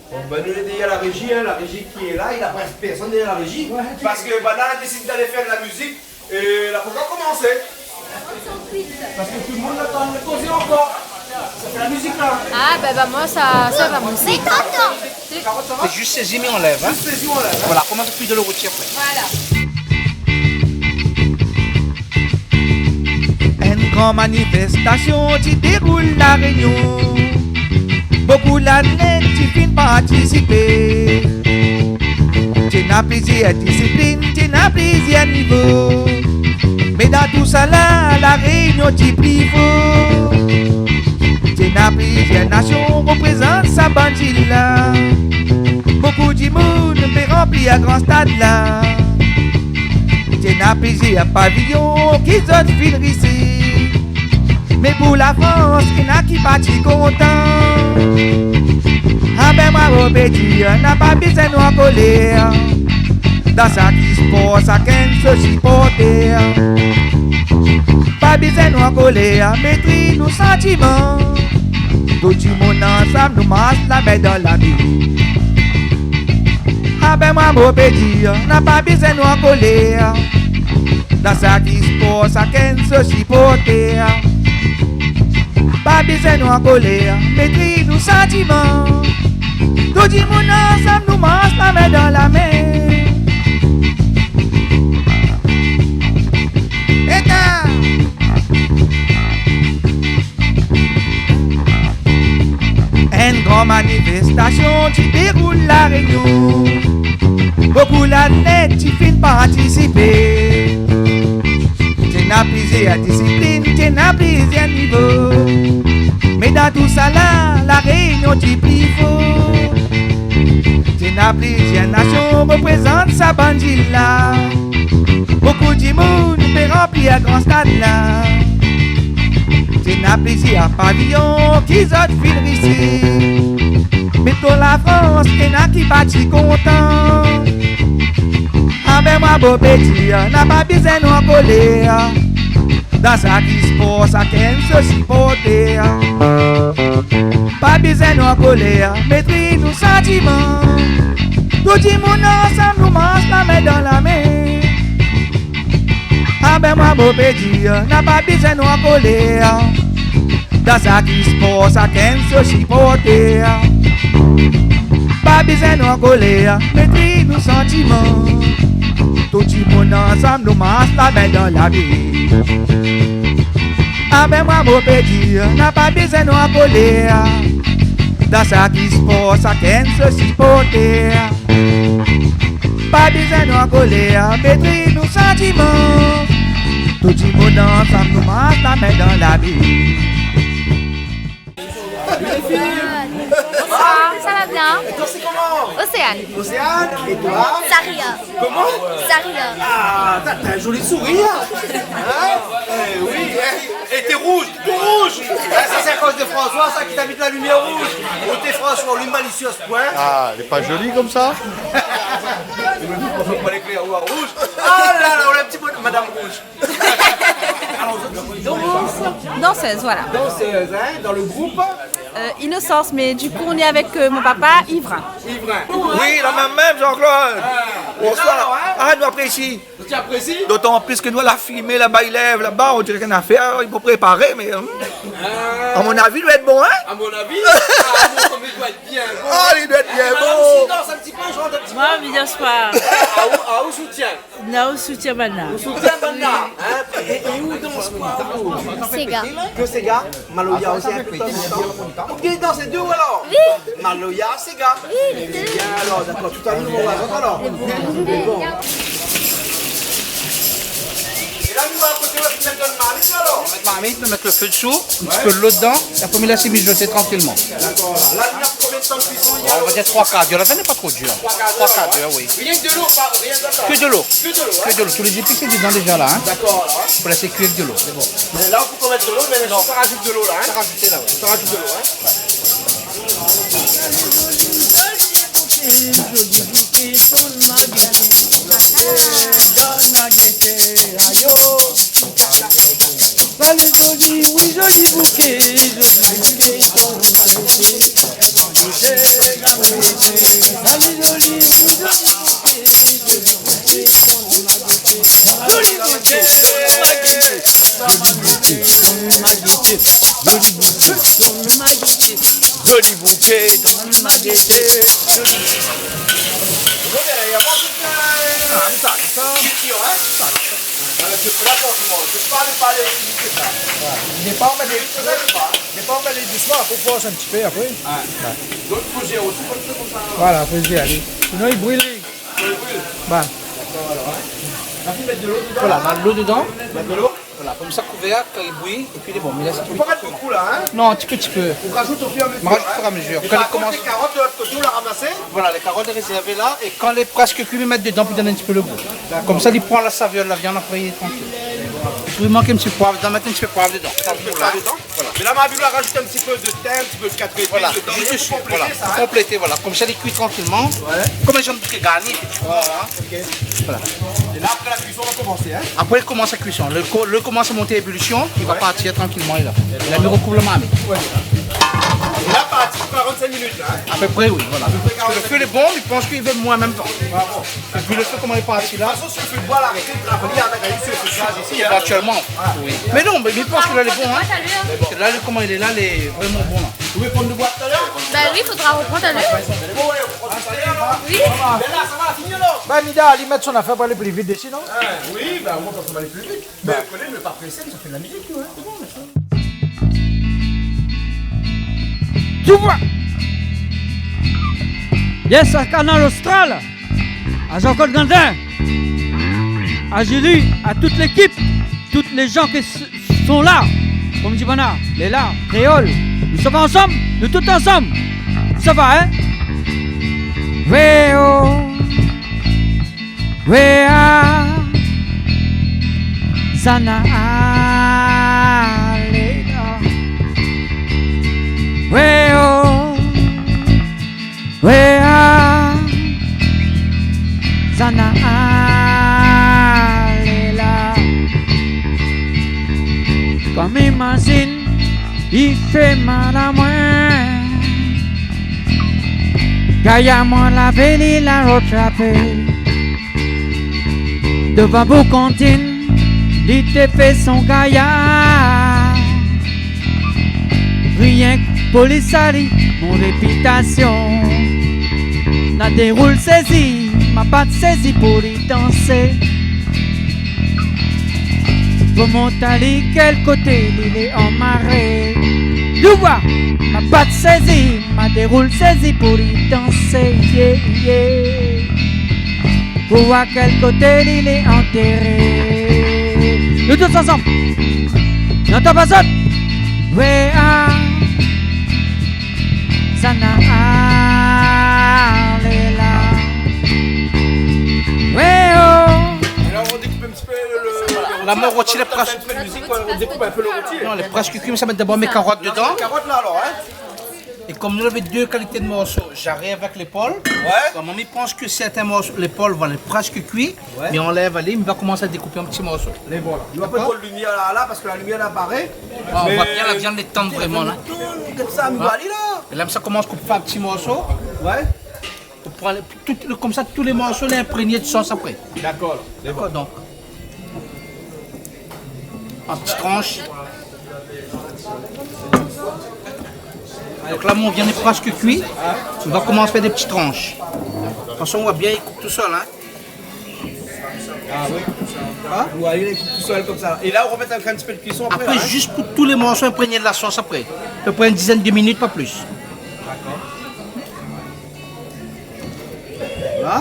Bon, ben, nou lé dèrièr la réji, hein, la réji ki lé la, na prèsk pèrsone dèrièr la réji. Ouais. Parske, ben, la, la désid alé fé la mizik. É la, pou komansé, parske tout lo moun la atann, kozé ankor. Sa fé la mizik la. Ah, ben, ben, moin, sa, sa va, moin osi. Mé atann. Fé zis sézi, mé anlèv, hein. Zis sézi, anlèv, hein. Voilà, koman ou kui de lo routié apré. Voilà. In gran manifèstasyon ti déroul La Rényon. Bokou latlet ti fine partisipé. Té na plizyèr disiplin, té na plizyèr nivo. Mé dan tousala, La Rényon ti pli fo. Té na plizyèr nasyon roprézant sa bann zil la. Bokou dimoun fé ranpli gran stad la. Té na plizyèr paviyon ki zot fine risi. Mé pou la Frans, néna ki pa ti kontan. Ah ben, moin, mo pé dir, na pa bizin nou an kolèr. Dan sak spor, sakinn sé siport. Pa bizin nou an kolèr, métriz nou santiman. Tout dimoun ansanm, nou marsh la min dan la min. Ah ben, moin, mo pé dir, na pa bizin nou an kolèr. Dan sak spor, sakinn sé siport. Pa bizin nou an kolèr, métriz nou santiman. Tout dimoun ansanm, nou marsh la min dan la min. Éta ! In gran manifèstasyon ti déroul La Rényon. Bokou latlet ti fine partisipé. Té na plizyèr disiplin, té na plizyèr nivo. Mé dan tousala, La Rényon ti pli fo. Té na plizyèr nasyon roprézant sa bann zil la. Bokou dimoun fé ranpli gran stad la. Té na plizyèr paviyon ki zot fine risi. Mé pou la Frans, néna ki pa ti kontan. Ah ben, moin, mo pé dir, na pa bizin nou an kolèr. Dan sak spor, sakinn sé siport. Pa bizin nou an kolèr, métriz nou santiman. Tout dimoun ansanm, nou marsh la min dan la min. Abin, moin, mo pé dir, na pa bizin nou an kolèr. Dan sak i spas, sakinn sé siportèr. Pa bizin nou an kolèr, métriz nou santiman. Tout dimoun ansanm, nou marsh la min dan la min. Abin, moin, mo pé dir, na pa bizin nou an kolèr. Dan sak i spas, sakinn sé siportèr. Pa bizin nou an kolèr, métriz nou santiman. Tout dimoun ansanm, nou marsh la min dan la min. Bonsoir, ça va bien ? Et toi, c'est comment ? Océane. Océane, et toi ? Saria. Comment ? Saria. Ah, t'as, t'as un joli sourire. Hein ? Eh oui, hein ? Et t'es rouge, tout rouge. Ah, ça, c'est à cause de François, ça, qui t'a mis de la lumière rouge. Ou t'es François, ou lé malicieux à ce point. Ah, elle est pas jolie comme ça. Faut pas l'éclair, ou en rouge. Ah là là, on a un petit peu de Madame Rouge. Alors, vous êtes danseuse, voilà. Danseuse, hein, dans le groupe ? Euh, Innocence, mais du coup, on est avec, euh, mon papa, Ivrin. Ivrin. Oui, la minm, minm, Jean-Claude. Ah, bonsoir. Là, hein ? Ah, nou aprési. Ou ti aprési ? Dotan plis ke nou, la fimé laba, i lèv laba, on diré k'in afèr i fo préparé, mé, hmm. Ah. A mon avi, i doi èt bon, hein ? À mon avis, ah, bon, mais il doit être bien bon. Ah, il doit être bien bon. Madame, si, danse un petit peu, je rentre un petit peu. Moi, bien sûr. Ah, ou, ah, ou soutien. Non, ou soutien banna. Ou soutien banna, hein ? Et, et ou danse quoi, vous ? Séga. Que séga ? Maloya aussi, hein, putain. Vous pouvez danser duo, alors ? Oui. Maloya, séga. Oui, les deux. Bien, alors, d'accord. Tout à l'heure, on va voir, alors. Bon. Et là, nou va koté, nou va mèt dan marmit, alors. Nou mèt marmit, nou mèt le feu dessous, un petit peu de l'eau dedans, et après, on laisse mijoter tranquillement. D'accord. Là, il y a combien de temps de cuisson, il y a ? On va dire trois quarts d'heure. La viande n'est pas trop dure. Trois quarts d'heure, oui. Rien que de l'eau, pas, rien que ça. Que de l'eau. Que de l'eau, hein. Que de l'eau. Tous les épices sont dedans déjà là, hein. D'accord, alors, hein. Faut laisser cuire avec de l'eau. C'est bon. Mais là, on peut pas mettre de l'eau, mais on peut rajouter de l'eau, là, hein. On peut rajouter là, ouais. On peut rajouter de l'eau, hein. Zoli bouké, zoli bouké, zoli bouké, zoli bouké. Zoli bouké, zoli bouké, zoli bouké, zoli bouké. Voilà, tu peux la faire, tu vois. Tu peux pas aller parler, tu fais ça. Voilà. Départ, on met les, départ, on met les doucement, après, on force un petit peu, après. Ouais. Ouais. Donc, faut gérer aussi, faut le faire comme ça, hein. Voilà, faut gérer, allez. Sinon, il brûle. Faut le brûler. Bah. D'accord, alors, hein. La fine mèt de l'eau dedans. Voilà, la, l'eau dedans. Mèt de l'eau. Voilà, konmsa, kouvèr, kan i bouyi, épi lé bon. Mé la, sé... Fo pa mèt bokou la, hein ? Non, ti pé, ti pé. Ou rajout au fur et à mesure, hein. Ou rajout au fur et à mesure. É par kont, lé karot de lot koté, ou la ramasé ? Voilà, lé karot lé rézèrvé la, é kan lé prèsk kui, mi mèt dedan pou done in ti pé le gou. D'accord. Konmsa, li pran la savèr la viann, apré, li lé trankil. Épi, i mank in ti pé poiv dedan, mèt in ti pé poiv dedan. In ti pé poiv dedan. Voilà. Mé la, Mabi la rajout in ti pé de tin, in ti pé de kat épis dedan, pou konplété sa, hein. Zis, voilà, pou konplété, voilà. Konmsa, li kui trankilman. Ouais. Konm in janr de bouké garni. Voilà. Ok. Voilà. É la, apré la kuison, nou va komansé, hein ? Apré, li komans la kuison. Lé ko-, lé komans a mont ébulsion, li va partir trankilman, é la. É la, nou rokouvèr la marmit. Ouais. É la, parti pou karant-sink minit, la, hein ? A pé pré, oui, voilà. A pé pré karant-sink minit. Le feu lé bon, mi pans k'i vé moin an mèm tan. Ah bon ? Épi le feu, koman li lé parti la ? De toute façon, si le feu de bois la arété de travay, la, la, la, sur le gaz ici, hein ? Évantuèlman. Voilà. Oui. Mé non, mé mi pans ke la lé bon, hein. La, lé, koman li lé la, lé vréman bon, la. Ou vé pran de boi talèr ? Bah oui, fodra repran talèr. Bon, ouais, on reprend tout à l'heure, alors. Oui. Mé la, sa va, fini, alors ? Bah, Mida, li mèt son afèr pou alé pli vit dési, non ? Ah, oui, bah, moin, sa va alé pli vit. Mé koné, mé pa présé, sa fé la mizik, nou, hein, sé bon, mé sa. Tu vois. Yes, a Kanal Austral, a Jean-Claude Gandin, a Julie, a tout lékip, tout lé jan ke s-, son la, konm di banna, lé la, kréol. Nou sava ansanm, nou tout ansanm. Nou sava, hein ? Wé, oh. Wé, ah. Sa na alé la. Wé, oh. Wé, ah. Sa na alé la. Konm imazine, i fé mal amoin. Gayar moin lavé li la rotrapé. Dovan bouk kantine, Li té fé son gayar, rienk pou li sali mon répitasion. Na déroul sézi, ma pat sézi pou li dansé. Pou mont ali kèl koté li lé anmaré. Youwa, ma pat sézi, ma déroul sézi pou li dansé. Yeah, yeah. Pou oir kèl koté li lé antéré. Nou tous ansanm. Zantan pa zot. Wé, ah. Zana, ah, lé la. Wé, oh. É la, on dékoup in ti pé le, le, la mort, on tire presque. La mizik, koi, on dékoup in pé le roti. Non, lé prèsk kui, mi sa mèt dabor mé karot dedan. Karot la, alor, hin. É kom nou lavé dé kalité de morso, jarèt avèk lépol. Wé. Bon, mi pans ke sèrtin morso, lépol, voilà, lé prèsk kui, wé, mé anlèv ali, mi va komans dékoupé an ti morso. Lé bon la. Nou la pa tro de limièr la, la, parske la limièr la baré. Dakor. Ah, on voi bien la viann lé tann vréman la. Mé tann konmsa, mi voi ali la. É la, mi sa komans koup an ti morso. Wé. Pou pran le, tout le, konmsa, tout lé morso lé inprégné de sos apré. Dakor, lé bon. Dakor, donk. An ti transh. Donk la, mon viann lé prèsk kui. Mi va komans fé dé ti transh. De tout fason, on voi bien, li koup tousèl, hin. Ah oui. Hin ? Ou alé, li koup tousèl konmsa. É la, ou romèt in ti pé de kuison apré, la, hin ? Apré, zis pou tout lé morso inprégné de la sos apré. Apépré in dizèn de minit, pa plis. Dakor. La.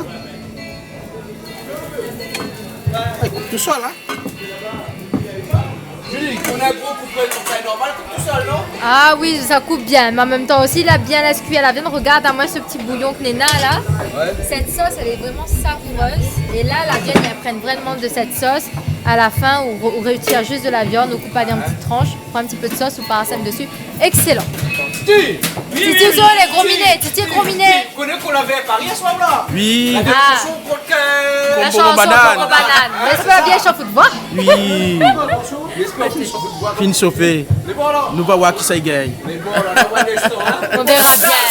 Ah, li koup tousèl, hin. Julie, ou na in gro koupèl konmsa, normal, koup tousèl, non ? Ah oui, sa koup bien, mé an mèm tan osi, la bien lès kui la viann. Regard amoin se ti bouyon ke néna la. Wé. Sèt sos, èl lé vréman savoureuse. É la, la viann, i pran vréman de sèt sos. A la fin, ou, ou rétir zis de la viann, ou koup ali an ti transh, pran in ti pé de sos, ou parsèm dési. Excellent. Titi, oui, Titi, oui, oui, lé gro miné, Titi lé gro miné. Titi, ou koné k'ou lavé in pari aswar la ? Oui. La shanson kont, euh, la shanson Kont Bonbon Banane. Bonbon Banane. Mé sé pa bien, shanson de voi. Oui. Fine sofé. Lé bon la. Nou va oir kisa i gingn. Lé bon la, nou va oir linstan, hin. On verra bien.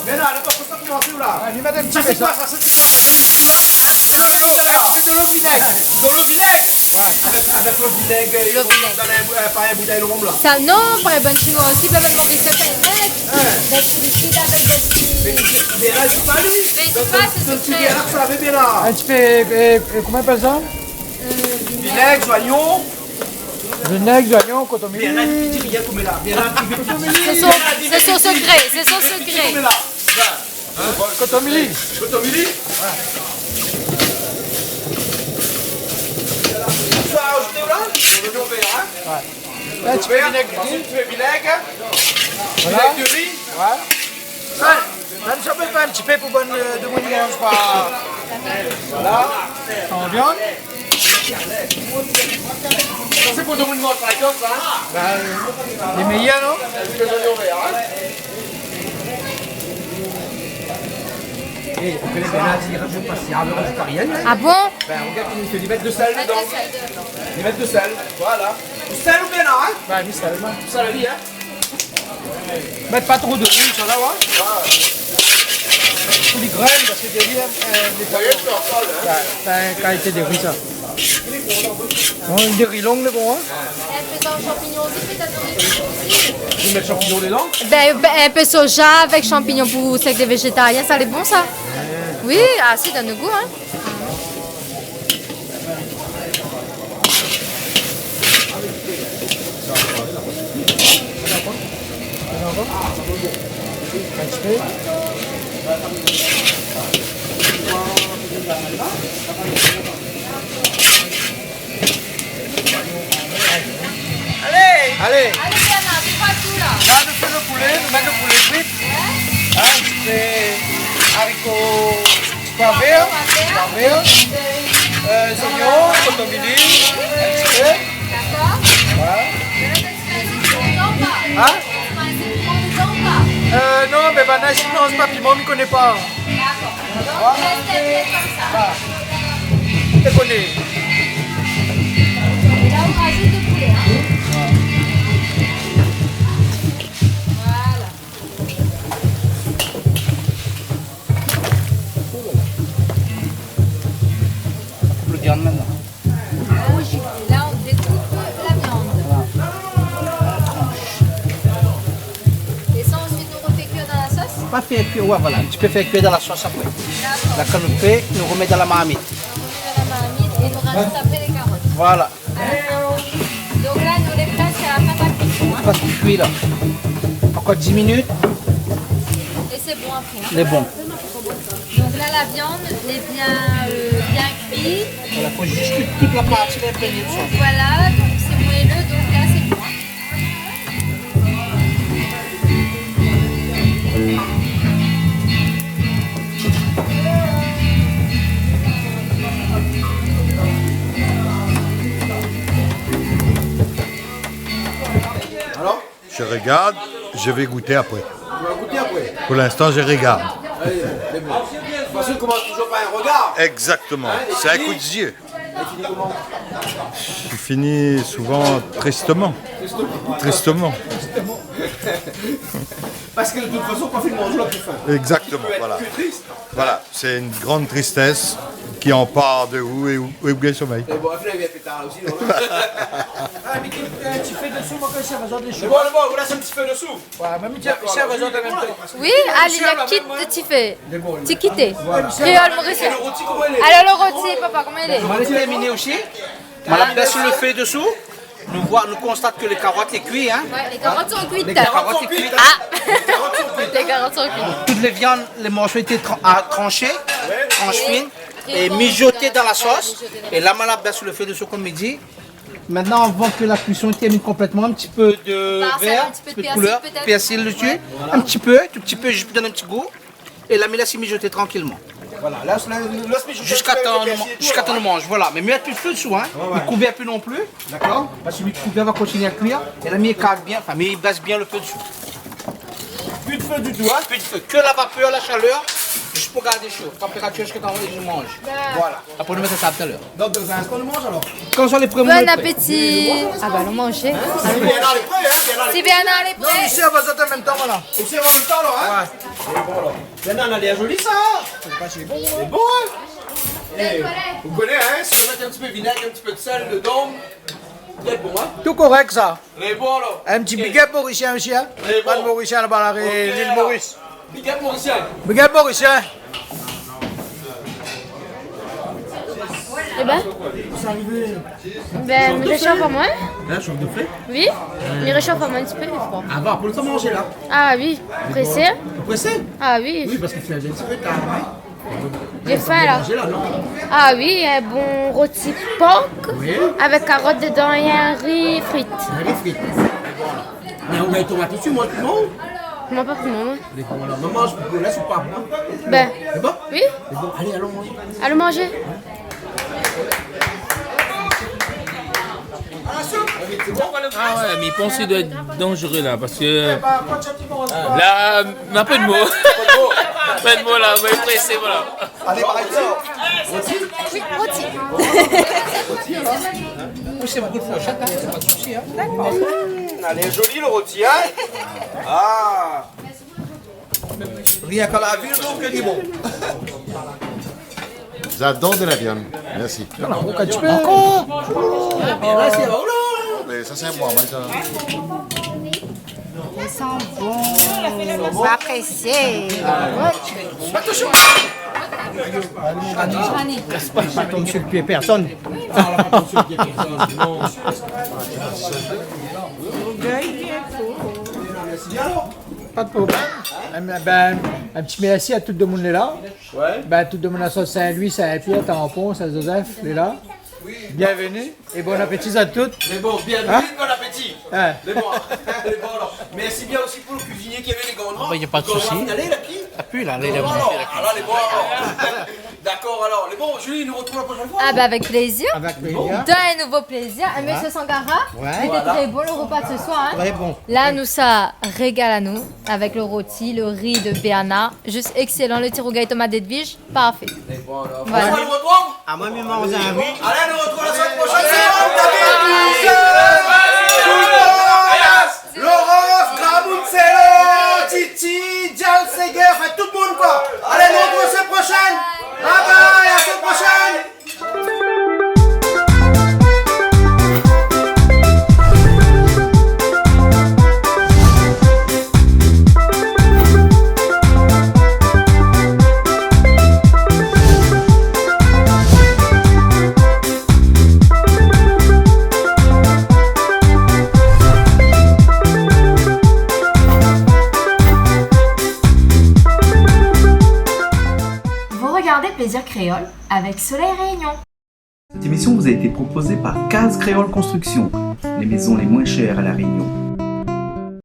Mé la, la, pa Sa koman sa la ? Ah, li mèt in ti pé sa. Sa sé koi sa ? Sa sé koi ? Sé de lo vinèg. Sé de lo vinèg. De lo vinèg ? Wé. Avèk, avèk lo vinèg, euh, lo vinèg. Dann in, euh, pa in boutèy rom la. Sa, non, pa in bon chinois osi, pa mèm Maurice, sa fé in mèt. Hin. Mé, mé la, li di pa li. Mé li di pa, sé sekré. Donk, donk, donk, sa la fé bien la. In ti pé, euh, euh, koman i apèl sa ? Euh, vinèg. Vinèg, zoignon. Vinèg, zoignon, kotomili. Bien la, li di rien konm la. Bien la, li di rien. Sé son, sé son sekré, sé son sekré. Konm la. Hin ? Kotomili. Kotomili ? Wé. Sa, ou azout la ? Zoignon vèr, hin ? Wé. Zoignon vèr, ansuit, ou fé vinèg. Voilà. Vinèg de ri. Wé. Sa, sa, nou sa fé in ti pé pou bann, euh, demoun i manz pa. Voilà. San viann. Sa sé pou demoun i manz pa la viann, sa, hin ? Bin, lé méyèr, non ? Avèk lé zoignon vèr, hin ? É, ou koné Bernard, li razout pa si, ah, non, sé pa rien, hin ? Ah bon ? Bin, regard koman li fé, li mèt de sèl dedan. Mèt de sèl dedan. Li mèt de sèl, voilà. Sèl ou bien la, hin ? Bin, du sèl, wé. Sèl ali, hin ? Mèt pa tro de ri, sa la, wé. Pou lé grin, parske de ri, euh, lé pa... Sa i lé ankor la, hin ? Wé, sé in kalité de ri, sa. Bon, de ri long, lé bon, hin ? In pé de shanpignon osi, pétèt osi. Ou mèt shanpignon dedan ? Bin, bin, in pé soja avèk shanpignon pou sèk lé véjétarien, sa lé bon, sa. Wé. Oui, ah, sa i donn lo gou, hin. Alé ! Alé ! Alé, Bernard, sé koi tout la ? La, nou fé lo poulé, nou mèt lo poulé kui. Wé. Hin, nou fé zariko Poi vèr, poi vèr. Euh, zoignon, kotomili, in ti pé. Dakor. Voilà. Hin ? Euh, non, mé banna isi i manz pa piman, mi koné pa. Dakor. Voilà. Ou koné. É la, ou razout lo poulé, hin. Voilà. Viann mintnan. Rouj. La, on découpe la viande. Voilà. Transh. Et ça, ensuite, on refait cuire dans la sauce ? Pa fé kui, ouais, voilà, in ti pé fé kui dan la sos apré. D'accord. La, kan nou fé, nou romèt dan la marmit. On remet dans la marmite et on rajoute après les carottes. Voilà. À la fin. Donc là, nous, les plats, c'est à la fin de la cuisson, hein. Pas kui la. Ankor dis minit. Et c'est bon après, hein. Lé bon. Donc là, la viande, elle est bien, euh, bien cuite. Voilà, fo zis kui tout la parti la, in pé. Voilà, donc c'est moelleux, donc là, c'est bon. Alors ? Je regarde, je vais goûter après. On va goûter après. Pour l'instant, je regarde. Allez, c'est bon. De toute façon, on commence toujours par un regard. Exactement. Hein, et puis, c'est un coup d'yeux. Et fini comment ? Je finis souvent tristement. Tristement. Tristement. Parce que de toute façon, kan ou fini manzé, ou na pi fin. Exactement, voilà. Tu peux être que triste. Voilà, c'est une grande tristesse qui empare de vous et ou, et ou gingn somèy. É bon, ou la fine arivé pi tar osi, non ? Ah, mé kèl, euh, ti fé desou, moin, kan mi sèrv azot lé shoz. Bon, bon, ou lès in ti fé desou. Voilà, mé mi sèrv azot an mèm tan. Oui, alé, la kit de ti fé. Ti kité. Voilà. Kréol morisien. É le roti, koman i lé ? Alors, le roti, papa, comment il est ? Moin la tèrminé osi. Moin la bès le fé desou. Nou voi, nou konstat ke lé karot lé kui, hein. Ouais, les carottes sont cuites. Lé karot lé kui. Ah. Les carottes sont cuites. Les carottes sont cuites. Tout lé viann, lé morso lété tran-, a, transhé, transh fine, é mizoté dan la sos. Mizoté dan la sos. É la, moin la bès le fé desou, konm mi di. Maintenant, avant que la cuisson termine complètement, un petit peu de vert, un petit peu de persil, peut-être. Persil dessus, un petit peu, tout ti pé, zis pou donn in ti gou. É la, mi lès mizoté trankilman. Voilà, la, la, la, la, mi zis ziska tan nou man-, ziska tan nou manz, voilà. Mé mi mèt pi de fé desou, hein. Ouais, ouais. Mi kouvèr pi non pli. D'accord. Parske mi kouvèr va kontinié a kuir. É la, mi kal bien, anfin, mi bès bien le fé desou. Plus de feu du tout, hein. Pi de fé, ke la vapèr, la shalèr, zis pou gard sho. Tanpératir ziska tan nou manz. Voilà. Apré, nou mèt a tab talèr. Donc, dans un instant, on mange alors. Kan sa lé pré, nou lé pré. Bon appétit. Ah bah, alon manzé. Hein ? Sé Bernard lé pré, hein, Bernard lé pré. Non, mé sé, va zot an mèm tan, voilà. Ou sé an mèm tan, la, hein ? Ouais. Sé bon, la. Bernard, lé zoli, sa, hein ? Sé pa si bon, hein ? Sé bon, hein ? Eh, ou koné, hein, si ou mèt in ti pé vinèg, in ti pé de sèl dedan, lé bon, hein ? Tout korèk, sa. Lé bon, la. In ti big up morisien osi, hein. Lé bon. Bann Morisien laba, la, lil Moris. Big up morisien. Big up morisien. Eh ben. Ben, mi réshaf amoin. Hein, shof de fé ? Oui, mi réshaf amoin in ti pé, mi kroi. Ah bah, pou le tan manzé, la. Ah oui, présé. Présé ? Ah oui. Oui, parske sé in ti pé tar, hein. J'ai faim, là. Manzé la, non ? Ah oui, un bon rôti porc avec carotte dedans et un riz frites. Oui. Un riz frites. Mé ou mèt tomat osi, moin, piman ? Moin pa piman, moin. Lé bon, alor, momon, mi pé lès ou pa, hein ? Ben. Lé bon ? Oui. Lé bon, alé, alon manzé. Alon manzé. Ah ouais, mé mi pans i doi èt danzéré la, parske la, na pa de mo. Pa de mo la, mé présé, voilà. Alé, par isi. Roti ? Oui, roti. Roti, alor. Oui, sé bonpé de fourshèt, hein, sé pa de sousi, hein. D'accord. Hmm, lé zoli, le roti, hein. Ah. Rien qu'à la ville, donc, il est bon. J'adore de la viande. Merci. Voilà, on continue. Encore. Ah, mé la, sé, oh là. Mé sa, sé amoin, moin, sa. Ils sont bons. Faut apprécier. Attention. Pas tomber sur le pied personne. Ah, on va pas tomber sur le pied personne, non. Pas de problème. Eh ben, un petit merci à tout le monde là. Ouais. Ben, tout le monde à Saint-Louis, Saint-Pierre, Tampon, Saint-Joseph, lé la. Bienvenue et bon appétit à toutes. Mé bon, bienvenue, hein ? Bon appétit. Hein ? Mé bon, mé bon, alor. Merci bien aussi pour le cuisinier qui avait les gants noirs. Ah bah, y a pas de souci. Alé, la, pi. Ah, pi la, alé, la, bon, alor. Alé, bon, alor. D'accord, alors, lé bon, Julie, nous retrouvons la prochaine fois, hein ? Ah bah, avec plaisir. Avec plaisir. Dans un nouveau plaisir. Un monsieur Sangara. Ouais. C'était très bon, le repas de ce soir, hein ? Très bon. Là, nou sa régal anou avec le rôti, le riz de Bernard. Juste excellent, le ti rougay tomat d'Edwige. Parfait. Voilà. Alé, nou retrouv la semaine prochaine. Laurence, Gramoun, Célo, Titi, Dial, Seger, enfin tout le monde, quoi. Alé, nou retrouv la semaine prochaine. Bye bye, à la semaine prochaine. Plaisir créole avec Soleil Réunion. Cette émission vous a été proposée par Case Créole Construction, les maisons les moins chères à La Réunion.